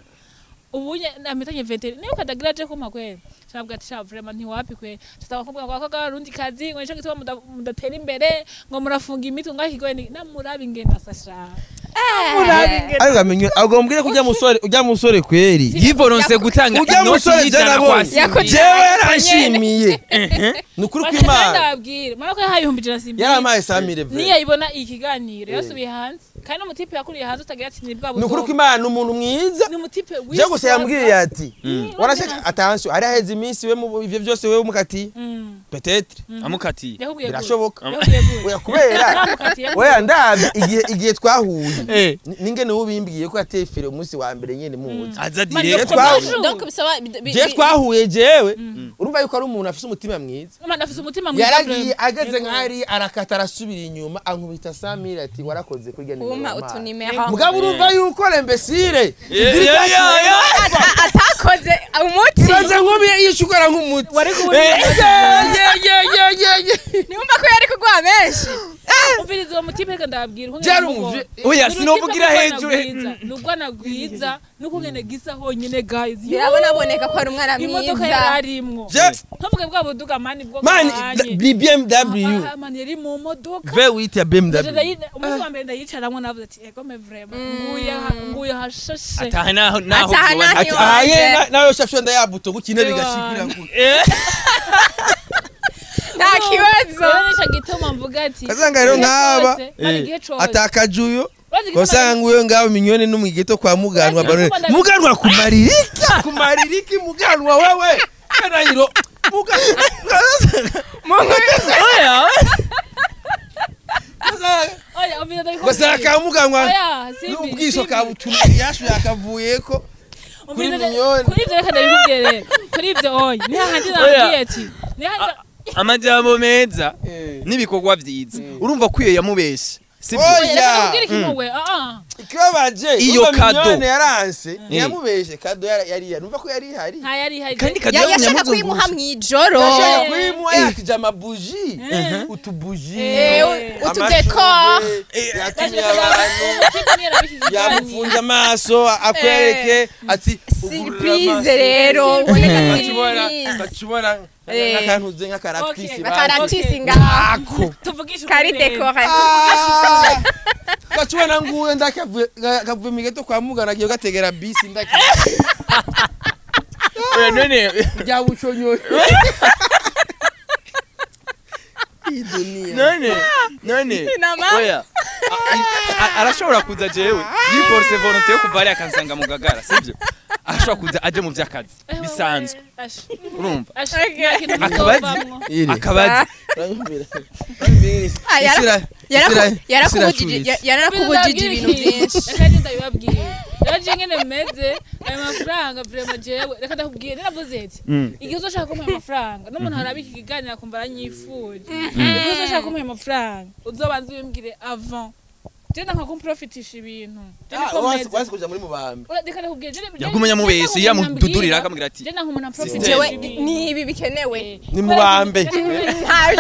ubu namitanye 21 niyo kadagira aje kumpa kwera shabwa ati sha vraiment ntiwapi kwera shataka kumbwira ngo akobwa barundi kazi ngo nico gituma mudatera imbere ngo murafunga imitwe ngo akigoye namurabi ingenda sasha namurabi ingenda ariko amenye agomba mbwire ko ujya musore kweri Yivoronse gutanga ujya inoti musore y'ijana kwa byanabonye Simbi. jewe yaranshimiye ni ukuri kw'Imana ndababwira murako yahaye 1,500 yarampaye 100 vre niyayibona ikiganiro yasubiye hanze Kandi umutipe yakuriye hanze utagira ati ni bwa Ni ukuri ko Imana umuntu mwiza. Ni umutipe Je gusa yambwiye ati warashaka attention ari aheze iminsi we mu ivyo byose wewe mukati. Peut-être amukatiye. Yakubwiye gute? Birashoboka. Yakubwiye gute? Oya kubera Namukatiye gute? oya ndabye igihe twahuye ningene ubimbwiye ko yateye fere umunsi wa mbere nyene muzi. Aza Man, direct. yo Twahuye. Donc bisaba Je twahuye jewe urumva yuko ari umuntu afise umutima mwiza. Man, afise umutima mwiza. Yaragiye ageze nk'ari arakata arasubira inyuma ankubita 100000 ati warakoze kurya nimero. Kuma utunimero. Mugabo urumva yuko lembesire Atakoze umuti. Ibaze nk'ubi yishukara nk'umuti. Wari kubona. Niwumva ko yari kuguha menshi. Umviriza uwo mutipe reka ndababwira uko Byari ngene umuvye- Oya Ni sinovugira urutipe hejuru. ni urwana rwiza n'ukungene gisa honyine guys. Birabonaboneka ko ari umwana mwiza. Imodoka yari arimwo. Je Ntuvuge bwa buduga mani bwo mani kanye. ni BMW. Ah, mani yari mu modoka. V8 ya BMW. Umunsi wa mbere ndayicaramwo navuze ati ego me vraiment nguye hashashe. Ataha naho naho. Ataha naho. Ati aye nawe shafyo ndayabuto gukine bigashikira ku. Nta kibazo. Rero nico gituma mvuga ati Kazanga rero nk'aba igihe cose atakajuyo Urazi igituma usanga nguyo ngaho minyone n'umwigeto kwa muganwa Urazi barone igituma muganwa kumaririki kumaririki muganwa wewe kanayiro muganwa Oya. Oya umviriza ndabikubwira. Gasanga ka muganwa Oya simbi n'ubwiso simbi. ka butunu yashu yakavuyeko kuri Umviriza minyone. kuri ivyo reka ndabikubwire rero kuri ivyo oya ni hahandi nabwiye ati ni hahandi Amajambo meza n'ibikorwa byiza. Urumva ko iyo yamubeshe. Sibyo? Oya. Reka ndakubwire ikintu we ah Ikibabaje Iyo urumva kado. minyone yaranse ntiyamubeshe kado yari numva ko yari ihari nta yari ihari Kandi kado Yashaka kuyimuha mw'ijoro. yashaka kuyimuha yakije amabuji utubuji Utudekor. yatumye abantu yamufunze amaso akwereke ati Surprise rero. Uboneka surprise. bacubora n'akantu nk'akaratisi Bakaratisi ngaho. ako tuvugishe Kari dekore. gacubona nguwe ndakavuye kavuye migeto kwa mugana agiye gategera bisi ndaki Oya none rya buconyo idunia none oya arashobora kuza jewe yiforce volonté yo kuva hariya akansanga mu gagara sibyo arashobora kuza aje mu by'akazi bisanzwe urumva akabazi Yarakubujije ibintu byinshi. Reka ndabibabwire rero je ngene meze ayo mafaranga vraiment jewe reka ndakubwire naravuze ati igihe uzoshaka kumuha amafaranga n'umuntu arabika ikiganiro akumva aranyifuje igihe uzoshaka kumuha amafaranga uzobanza ubimbwire avant je ndanka kumprofitisha ibintu wazi kuja muri mubambe reka ndakubwire yagumenya mubeshe yamududurira akamubwira ati je ndanka umuntu amprofitisha Jewe ni ibi bikenewe. ni mubambe Nta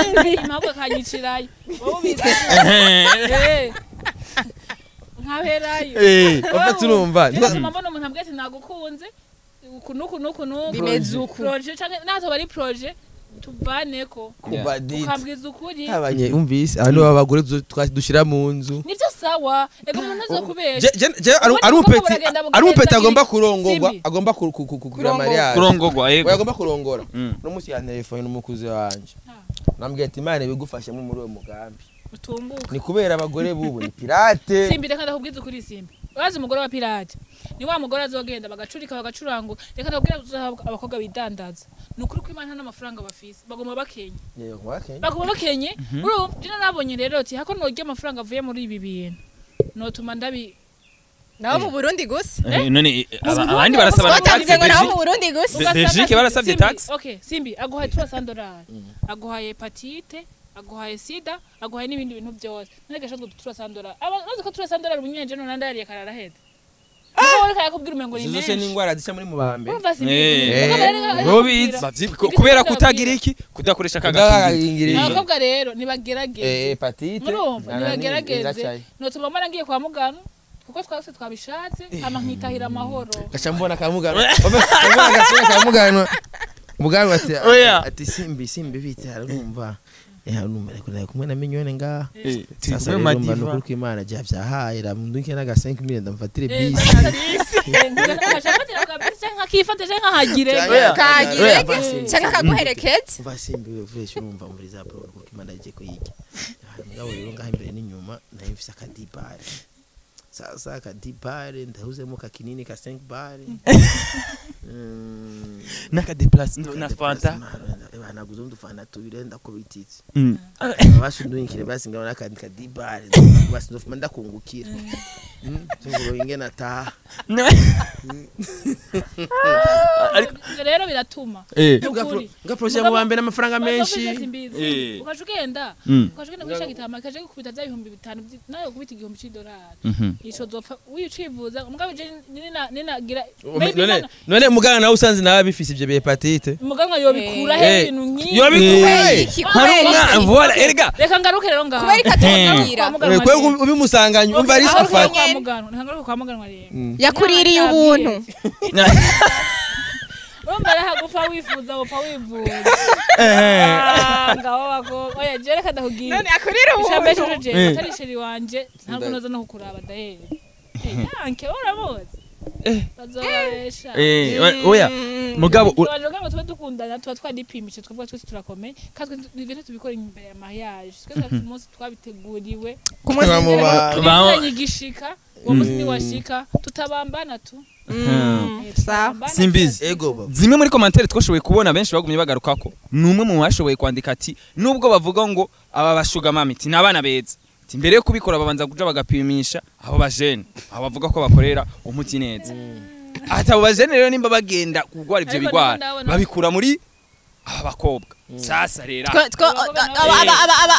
bindi. impamvu akanyicirayo wowe ubizi nkaberayo Ofa turumva bituma mbona umuntu ambwira ati nagukunze uku nuku nuku nuku Bimeze uku. projet canke naho bari projet tuvaneko kubaditi ukambwiza ukuri abanye umvise abantu b'abagore dushira mu nzu nivyo sawa ego umuntu azokubesha ari umupeti agomba kurongorwa agomba kugira mariage kurongorwa yego oya agomba kurongora no munsi ya telefone n'umukuzi wanje nambwiye ati Imana ibigufashemo muri uwo mugambi utumbuka ni kubera abagore bubu ni pirate simbi reka ndakubwiza ukuri simbi urazi umugore wa pirate ni wa mugore azogenda bagacurika bagacuranga reka ndakubwira uzahabwa abakobwa bidandaza ni ukuri ko Imana nta n'amafaranga bafise baguma bakenye baguma bakenye urumva je narabonye rero ati hako norya amafaranga avuye muri ibi bintu notuma ndabi Naho mu Burundi gusa. None abandi barasaba na tax Twatangize ngo naho mu Burundi gusa. Belgique barasabye tax. Okay simbi aguhaye $300 aguhaye hepatite aguhaye sida aguhaye n'ibindi bintu byose none gashatwe $300 abazi ko $300 umunyenje none ndariye kararaheze Niko reka yakubwira umengo ni izo menshi zose ni ingwara zica muri mubambe kubera kutagira iki kudakoresha kagakingirizo abakobwa rero nibagerageze hepatite murumva nibagerageze notuma mbona ngiye kwa muganga kuko twase twabishatse ama nkitahira amahoro gaca mbona kamugano mbona kamugano mugano ati ati simbi simbi bite arumva arumva ariko kumwe na minyone nga sasa rero mba nukuri ko Imana jya vyahaye ramnduke naga 5 million ndamfatire bisi nkakifata canke nkahagire kagire canke akaguherekeza umva simbi wevuye urumva umviriza bro kuko Imana yagiye kuyiga mugabo rero ngaha imbere n'inyuma nayo mfise akadibari Sasa ka 10 bare ndahuzemo ka kinini ka 5 bare. Naka déplace na Fanta. Naguze udufanta tubiri ndakubititse. Basi ndunkire basi ngabona akandi ka 10 bare basi ndofuma ndakungukira. Tunguro ingena ta. Rero biratuma. Nga projet mu bambe n'amafaranga menshi. Ukaje ugenda kwisha gitama kaje gukubita bya 5000 nayo gukubita $1000. Ico zopfa wicivuza mugabo je nina gira none muganga nawe usanze nawe bifise ivyo hepatite. Muganga yobikura he ibintu nkibi. Yobikura he. Harumwa voilà erega. Reka ngaruke rero ngaho. Kubera ikatubwira. Kwe ubimusanganye umva risk ufata. Muganga kwa muganga rero. Yakuririye ubuntu. Urumva arahagufa wifuza upfa wivuza. Ngaho bako oya je reka ndakubwira. None akurira ubuntu. Je atari chéri wanje ntabwo noza no kukuraba dahere. Yanke uramuzi. Bazobesha. Oya mugabo ngo tuba dukundana tuba twadipimisha twavuga twese turakomeye kandi ibintu tubikora imbere ya mariage twese umunsi twabiteguriwe ku munsi igishika uwo munsi niwashika tutabambana tu. Simbizi. Zimwe muri commentaire twashoboye kubona benshi bagumye bagarukako numwe mu bashoboye kwandika ati nubwo bavuga ngo aba bashuga mami ati nabana beza ati mbere yo kubikora babanza kuja bagapimisha abo bajene abo bavuga ko bakorera umuti neza ati abo bajene rero nimba bagenda kugwara ivyo bigwara babikura muri aba bakobwa. Sasa rero aba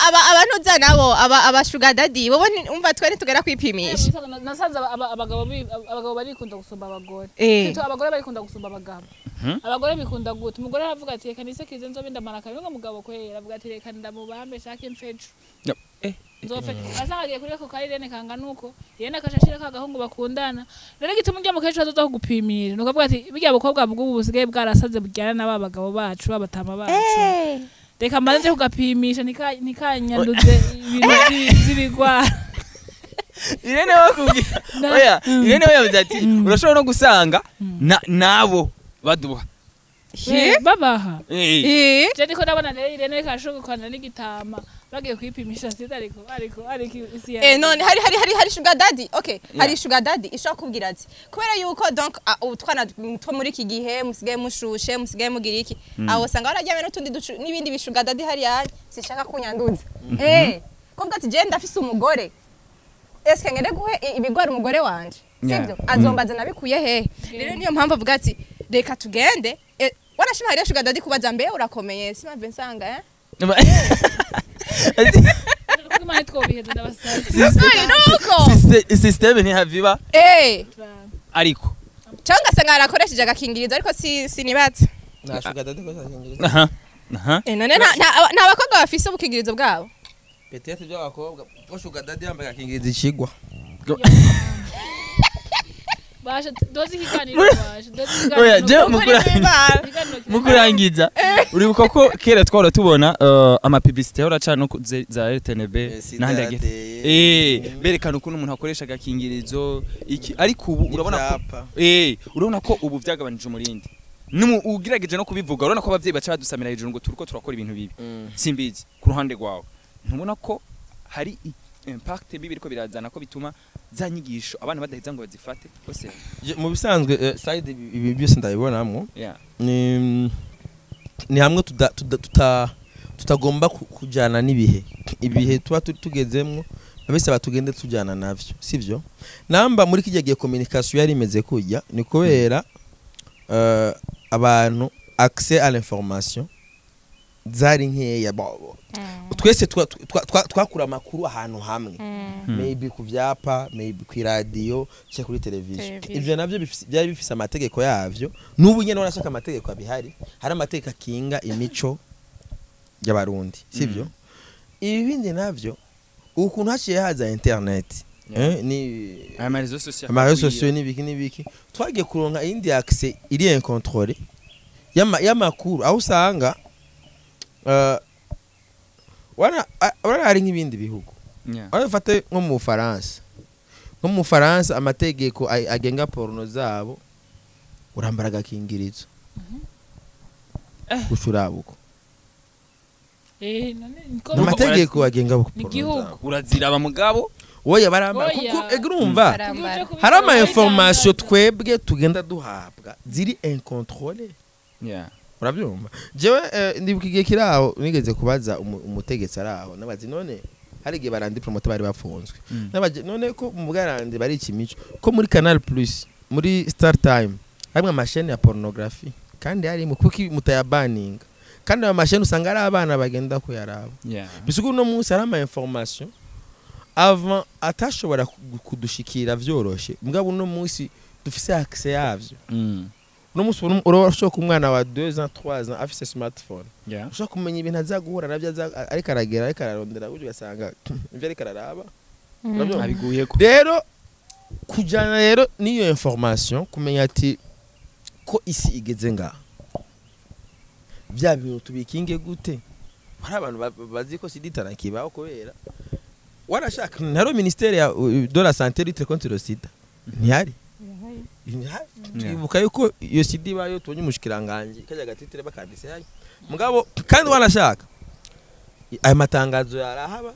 abantu nabo aba sugar daddy bobo umva twe ntitugera kwipimisha. Nasanze abagabo barikunda gusumba abagore. Kito abagore barikunda gusumba abagabo. Abagore bikunda gute? Umugore aravuga ati reka nisekize nzobe ndamara kabiri ngo mugabo kwera avuga ati reka ndamubambe shake mfejo. Nzofe asangagiye kuri ko kari rene kanga nuko yene akashashira kagahungu bakundana. Rero gituma ujya mu kejo azoza kugupimira. Nuko avuga ati bijya abakobwa bw'ubu busigaye bwarasaze bujyana n'aba bagabo bacu babatama bacu. Reka mbanze kugapimisha nikanyanduze ibintu by'ibigwara. Irene wakubwira. Oya, Irene yavuze ati urashobora no gusanga nabo baduha. Babaha. Je niko ndabona rero Irene kashobokana n'igitama bagiye kwipimisha sida ariko isi ya. None hari sugar daddy. Okay, hari sugar daddy ishaka kubwira ati kubera yuko donc utwana two muri iki gihe musigaye mushushe musigaye mugira iki aho sanga barajyame n'utundi n'ibindi bishuga daddy hari yanye sishaka kunyanduza. Kuvuga ati je ndafise umugore. Eske ngende guhe ibigwara umugore wanje. Sivyo? Azombaza nabikuye hehe. Rero niyo mpamvu avuga ati reka tugende. Wanashima hariya sugar daddy kubaza mbe urakomeye simave nsanga System ni haviba ariko cyangwa se ngarakoresheje agakingirizo ariko sinibatse na sugar daddy ko agakingirizo. None nta bakobwa bafise ubukingirizo bwabo peut-être byo abakobwa ko sugar daddy yambaye agakingirizo ikigwa. Basha dozi kiganiro basha dozi kiganiro. Oya je mukurangiza uribuka ko kera twara tubona ama publicité ora cana za RTNB nahandi agete berekana ukuntu umuntu akoresha agakingirizo iki ariko ubu urabona ko urabona ko ubu vyagabanije umurindi numu ugirageje no kubivuga urabona ko abavyeyi baca badusamira hejuru ngo turiko turakora ibintu bibi. Simbizi ku ruhande rwawe ntubona ko hari impact bibi biriko birazana ko bituma za nyigisho abana badaheza ngo bazifate bose mu bisanzwe side ibi byose ndabibonamwo ni hamwe tutagomba kujana n'ibihe ibihe tuba tugezemwo babisaba tugende tujana navyo sivyo namba muri kijya gihe communication yari imeze kujya ni kubera abantu accès à l'information zari nkeya twese twakura amakuru ahantu hamwe maybe ku vyapa maybe ku radio cyangwa kuri television ivyo navyo byari bifise amategeko yavyo n'ubu nyene urashaka amategeko abihari hari amategeko akinga imico y'abarundi sivyo ibi bindi navyo ukuntu haciye haza internet ni ama réseaux sociaux n'ibiki n'ibiki twagiye kuronka indi accès iri incontrôlée y'amakuru aho usanga wana hari nk'ibindi bihugu aho ufate nko mu Bufaransa amategeko agenga porno zabo urambara agakingirizo ushurabuko amategeko agenga porno uraziraba mugabo Oya, barambara. Oya. Kuko urumva Barambara. hari ama information twebwe tugenda duhabwa ziri incontrôlées. Urabyumva, jewe ndibuka igihe kiri aho nigeze kubaza umutegetsi ari aho, nabazi none hari igihe barandi promoter bari bafunzwe. Nabaje none ko mu bwarandi bari ikimico ko muri Canal Plus, muri Star Time harimo amasheni ya pornography, kandi harimo kuki mutayabaninga, kandi ayo masheni usanga ari abana bagenda kuyaraba. Bisuko uno munsi hari ama information avant atashobora kudushikira vyoroshe, mugabo uno munsi dufise accès yavyo. Uno munsi urashobora ku mwana wa 2 ans, 3 ans afise smartphone, ushobora kumenya ibintu aza guhura nabyo, ariko aragera, ariko ararondera gutyo, ugasanga ivyo ariko araraba. Urabyumva? Abiguyeko. Rero kujana rero n'iyo information, kumenya ati ko isi igeze ngaha, bya bintu tubikinge gute? Hari abantu bazi ko sida itanakibaho, kubera warashaka ntaro ministère ya de la santé lutte contre le sida ntihari. Ntihari. Twibuka yuko iyo sida ibayo tubonye umushikiranganje kajya gatitire bakanditse yayo, mugabo kandi wanashaka ayo matangazo yarahaba,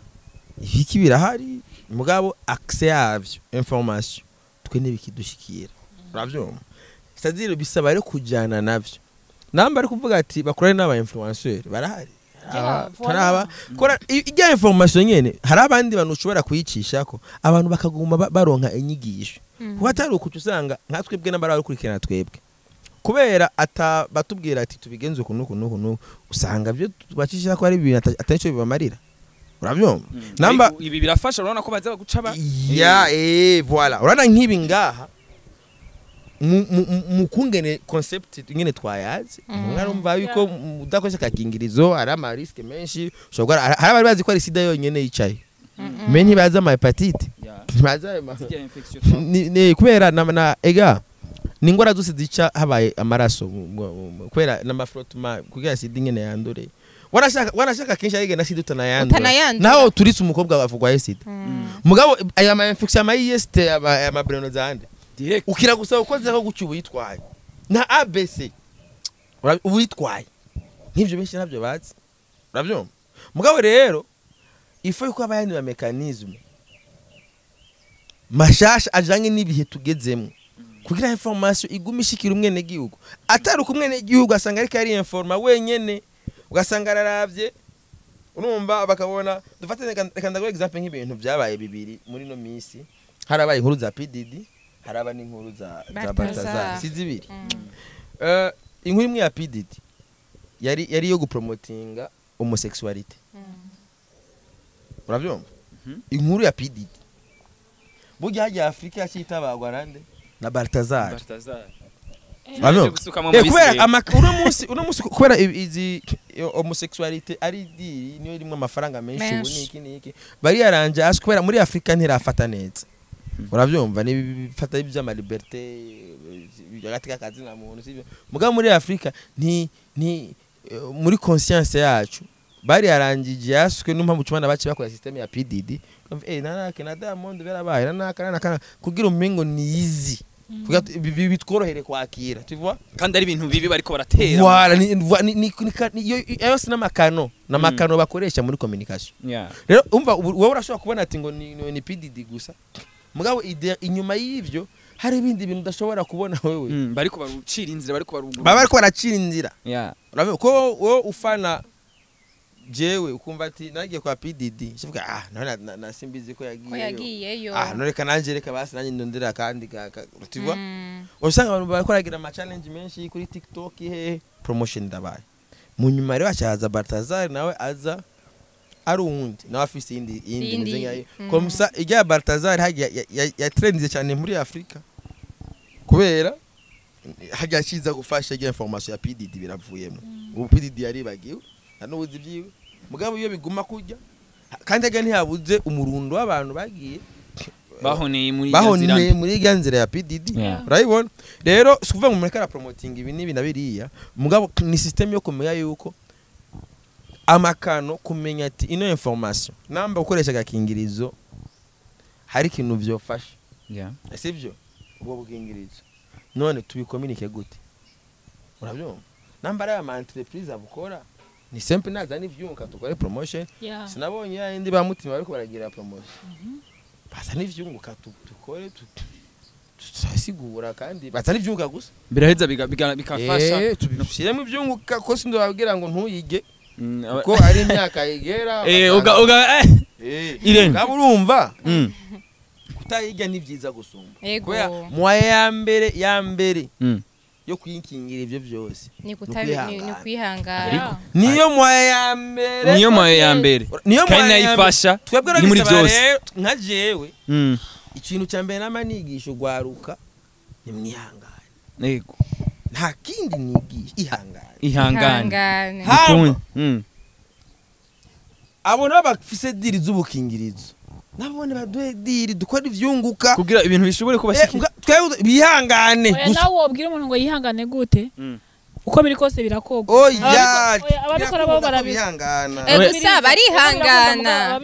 ibiki birahari, mugabo accès yavyo, information, twe ntibikidushikira. Uravyumva? C'est-à-dire bisaba rero kujyana navyo, namba ari kuvuga ati bakorane n'aba influenceur barahari. Taraba kora ijya information nyene, hari abandi bantu ushobora kuyicishako, abantu bakaguma baronka inyigisho, kuko atari ukuca usanga nka twebwe n'abari bakurikirana twebwe, kubera ata batubwira ati tubigenze uku n'uku n'uku n'uku, usanga byo tubacishako ari ibintu atari cyo bibamarira. Urabyumva? Namba Ariko ibi birafasha, urabona ko baza guca ba Ya, voilà, urabona nk'ibi ngaha mu kungene concept ingene twayazi, umwe arumva yuko udakoresha akakingirizo hari ama risque menshi ushobora hari abari bazi ko ari sida yonyene yicaye, mais ntibazi ama hépatite, ntibazi ayo Zirya infection. Ni kubera na ega ni ingwara zose zica habaye amaraso, kubera n'amafrottement, kugira sida ingene yandure. Wanashaka kenshi arige na sida utanayandura. Utanayandura. Naho turitse umukobwa bavugwaye sida, mugabo aya ma infection, ama IST, aya ma breno zande Direct. Ukira gusa ukoze ko guca ubuyitwaye na ABC, ubuyitwaye nk'ivyo benshi ntabyo bazi. Urabyumva? Mugabo rero ifo yuko haba yandi ma mécanisme mashasha ajanye n'ibihe tugezemwo, kugira information igume ishikira umwenegihugu, atari uko umwenegihugu asanga ariko ari informa wenyene, ugasanga araravye, urumva bakabona. Dufate, reka ndaguhe example nk'ibintu byabaye bibiri muri no misi: harabaye inkuru za PDD, haraba n'inkuru za Baltazar. Baltazar, si zibiri? Inkuru imwe ya PDD yari iyo gupromotinga homosexualité. Urabyumva? Inkuru ya PDD burya hajya Afrika yacitabagwa nande? Na Baltazar. Baltazar. Urabyumva? Gusukamo Kubera amabisi. Uno munsi kubera izi homosexualité ari diri niyo irimo amafaranga menshi ubu. Menshi. Niki niki bari yaranje hasi, kubera muri Afrika ntirafata neza. Urabyumva? Ni bifata iby'ama liberté hagati k'akazi na muntu, sibyo? Mugabo muri Afrika nti muri conscience yacu bari yarangije yaswe, niyo mpamvu cubana bace bakora système ya PDD, nanake na Diamond berabaye nanaka nanaka, kugira umengo ni easy, kugira bitworohere kwakira, tu vois? Kandi ari ibintu bibi bariko baratera. Voilà, ni ayo si n'amakano n'amakano bakoresha muri communication. Rero umva, wowe urashobora kubona ati ngo ni PDD gusa, mugabo inyuma y'ivyo hari ibindi bintu udashobora kubona wewe. Bariko barucira inzira, bariko barugura. Baba bariko baracira inzira. Urabona ko wowe ufana jewe ukumva ati nagiye kwa PDD, shivuga ah none na simbizi ko ko yagiyeyo. Yagiyeyo. Ah none reka nanje, reka basi nanjye ndondera kandi tu vois? Usanga abantu bariko baragira ama challenge menshi kuri TikTok, hehe, promotion ndabaye. Mu nyuma rero hacaza Baltazar, nawe aza ari uwundi, nawe afise iyindi Iyindi, imeze nkayo. Comme ça ijya Baltazar hagiye yatrendze cyane muri Afrika, kubera hajya akiza gufasha ijya information ya PDD biravuyemo. Ubu PDD yaribagiwe nta n'ubuzi byiwe, mugabo iyo biguma kurya kandi ajya ntiyabuze umurundo w'abantu bagiye bahoneye muri irya nzira. Bahoneye muri irya nzira ya PDD. Urayibona rero, si ukuvuga ngo mureke arapromotinga ibi n'ibi na biriya, mugabo ni système yo kumenya yuko amakano, kumenya ati ino information namba ukoresha agakingirizo hari ikintu vyofasha. Sibyo? Ubwo bukingirizo none tubikominike gute? Urabyumva? Namba ari ama entreprise abukora, ni simple, nazana ivyunka tukore promotion. Sinabonye ya yindi ba mutima bariko baragira promotion. Bazana ivyunguka dukore tusigura kandi bazana ivyunguka gusa biraheza bikafasha tubishiremo ivyunguka ko sindababwira ngo ntuyige ko ari imyaka igera Irene urumva kutayiga ni vyiza gusumba kubera moya ya mbere yo kwikingira ivyo byose ni kwihangana niyo moya ya mbere niyo kandi nayifasha ni muri byose nka jewe ikintu cya mbere nama nigisha ugwaruka ni mwihangane yego nta kindi nigisha ihangane abo nabo bafise diri z'ubukingirizo nabone baduhe diri dukora ivyunguka kugira ibintu bishobore kubashikira twebwe bihangane gusa nawe wobwira umuntu ngo yihangane gute uko biri kose birakogwa oya ababikora bo barabihangana gusa barihangana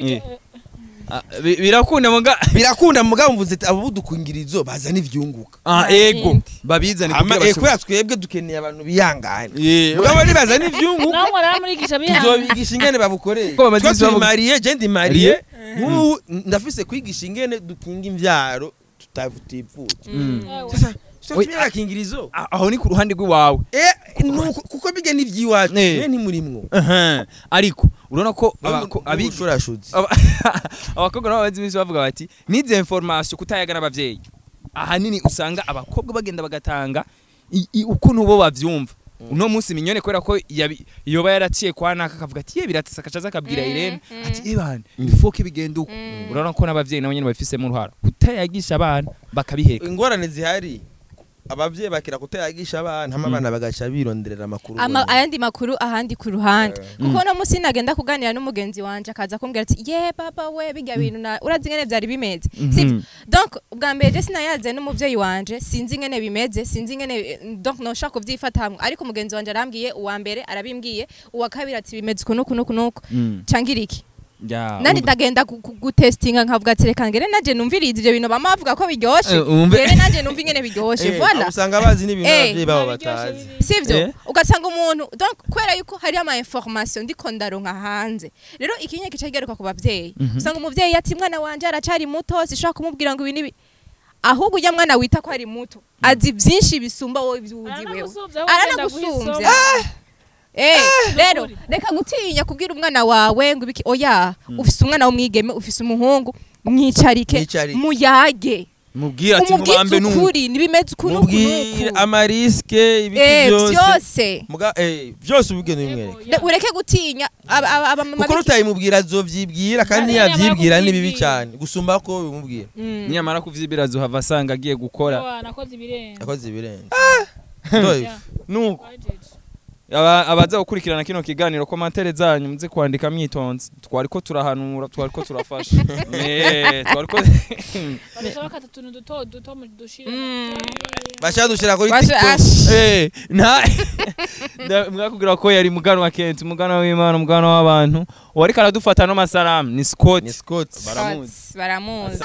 birakunda muga birakunda muga mvuze abo budukingirizo bazana ivyunguka ego babizane kugira bashobore twebwe dukeneye abantu bihangane mugabo nibazana ivyunguka namwe aramurigisha bihangane tuzobigisha ingene babukoreye twe mariye je ndi mariye nk'ubu ndafise kwigisha ingene dukinga imvyaro tutavutipfuza sasa sio kingirizo aho ni ku ruhande rw'iwawe kuko bige n'ivyiwacu mwe ntimurimwo ariko urabona ko abakobwa nabo bazi imisi bavuga bati nize information kutayaga n'abavyeyi ahanini usanga abakobwa bagenda bagatanga ukuntu bo bavyumva uno munsi minyone kubera ko yoba yaraciye kwa naka akavuga ati ye biratse akacaza akabwira Irene ati ebana ifoke bigenda uko urabona ko n'abavyeyi nabo nyene babifisemo uruhara kutayagisha abana bakabiheka ingorane zihari abavyeyi bakira kutayagisha abana hama abana bagaca bironderera amakuru ayandi makuru ahandi ku ruhande kuko no musi nagenda kuganira n'umugenzi wanje akaza kumbwira ati ye papa we bijya bintu na urazi ngene byari bimeze sivyo donc ubwa mbere je sinayaze n'umuvyeyi wanje sinzi ngene bimeze sinzi ngene donc no shaka kuvyifata hamwe ariko umugenzi wanje arambwiye uwa mbere arabimbwiye uwa kabiri ati bimeze uku nuku nuku nuku cangira iki nandi ndagenda gutestinga nkavuga ati reka ngere naje numviriza ivyo bintu bama bavuga ko biryoshe ngere naje numva ingene biryoshe voilà usanga bazi n'ibintu abavyeyi babo batazi sivyo ugasanga umuntu donc kubera yuko hari ama information ndiko ndaronka hanze rero ikinye kica kigaruka ku bavyeyi usanga umuvyeyi ati mwana wanje aracari muto sishobora kumubwira ngo ibi nibi ahubwo ujya mwana wita ko ari muto azi vyinshi bisumba wowe ivyuzi wewe aranagusumbya rero reka gutinya kubwira umwana wawe ngo ibiki oya ufise umwana w'umwigeme ufise umuhungu mwicarike muyage mubwire ati mubambe n'ukuri nibimeze uku nuku mubwire amariske ibiki byose muga byose ubugene bimwereke ureke gutinya abamama kuko utayimubwira azovyibwira kandi yavyibwira ni bibi cyane gusumba ko bimubwira niyamara kuvyibira azohava asanga agiye gukora akoze ibirenze nuko abaza gukurikirana kino kiganiro komantere zanyu muze kwandika mwitonze twariko turahanura twariko turafasha twariko bashaka utuntu duto duto mudushira bashaka dushira kuri TikTok nta mwakubwira ko yari mugano wa Kent mugano w'Imana mugano w'abantu uwariko aradufata no masalamu ni Scott baramuzi baramuzi.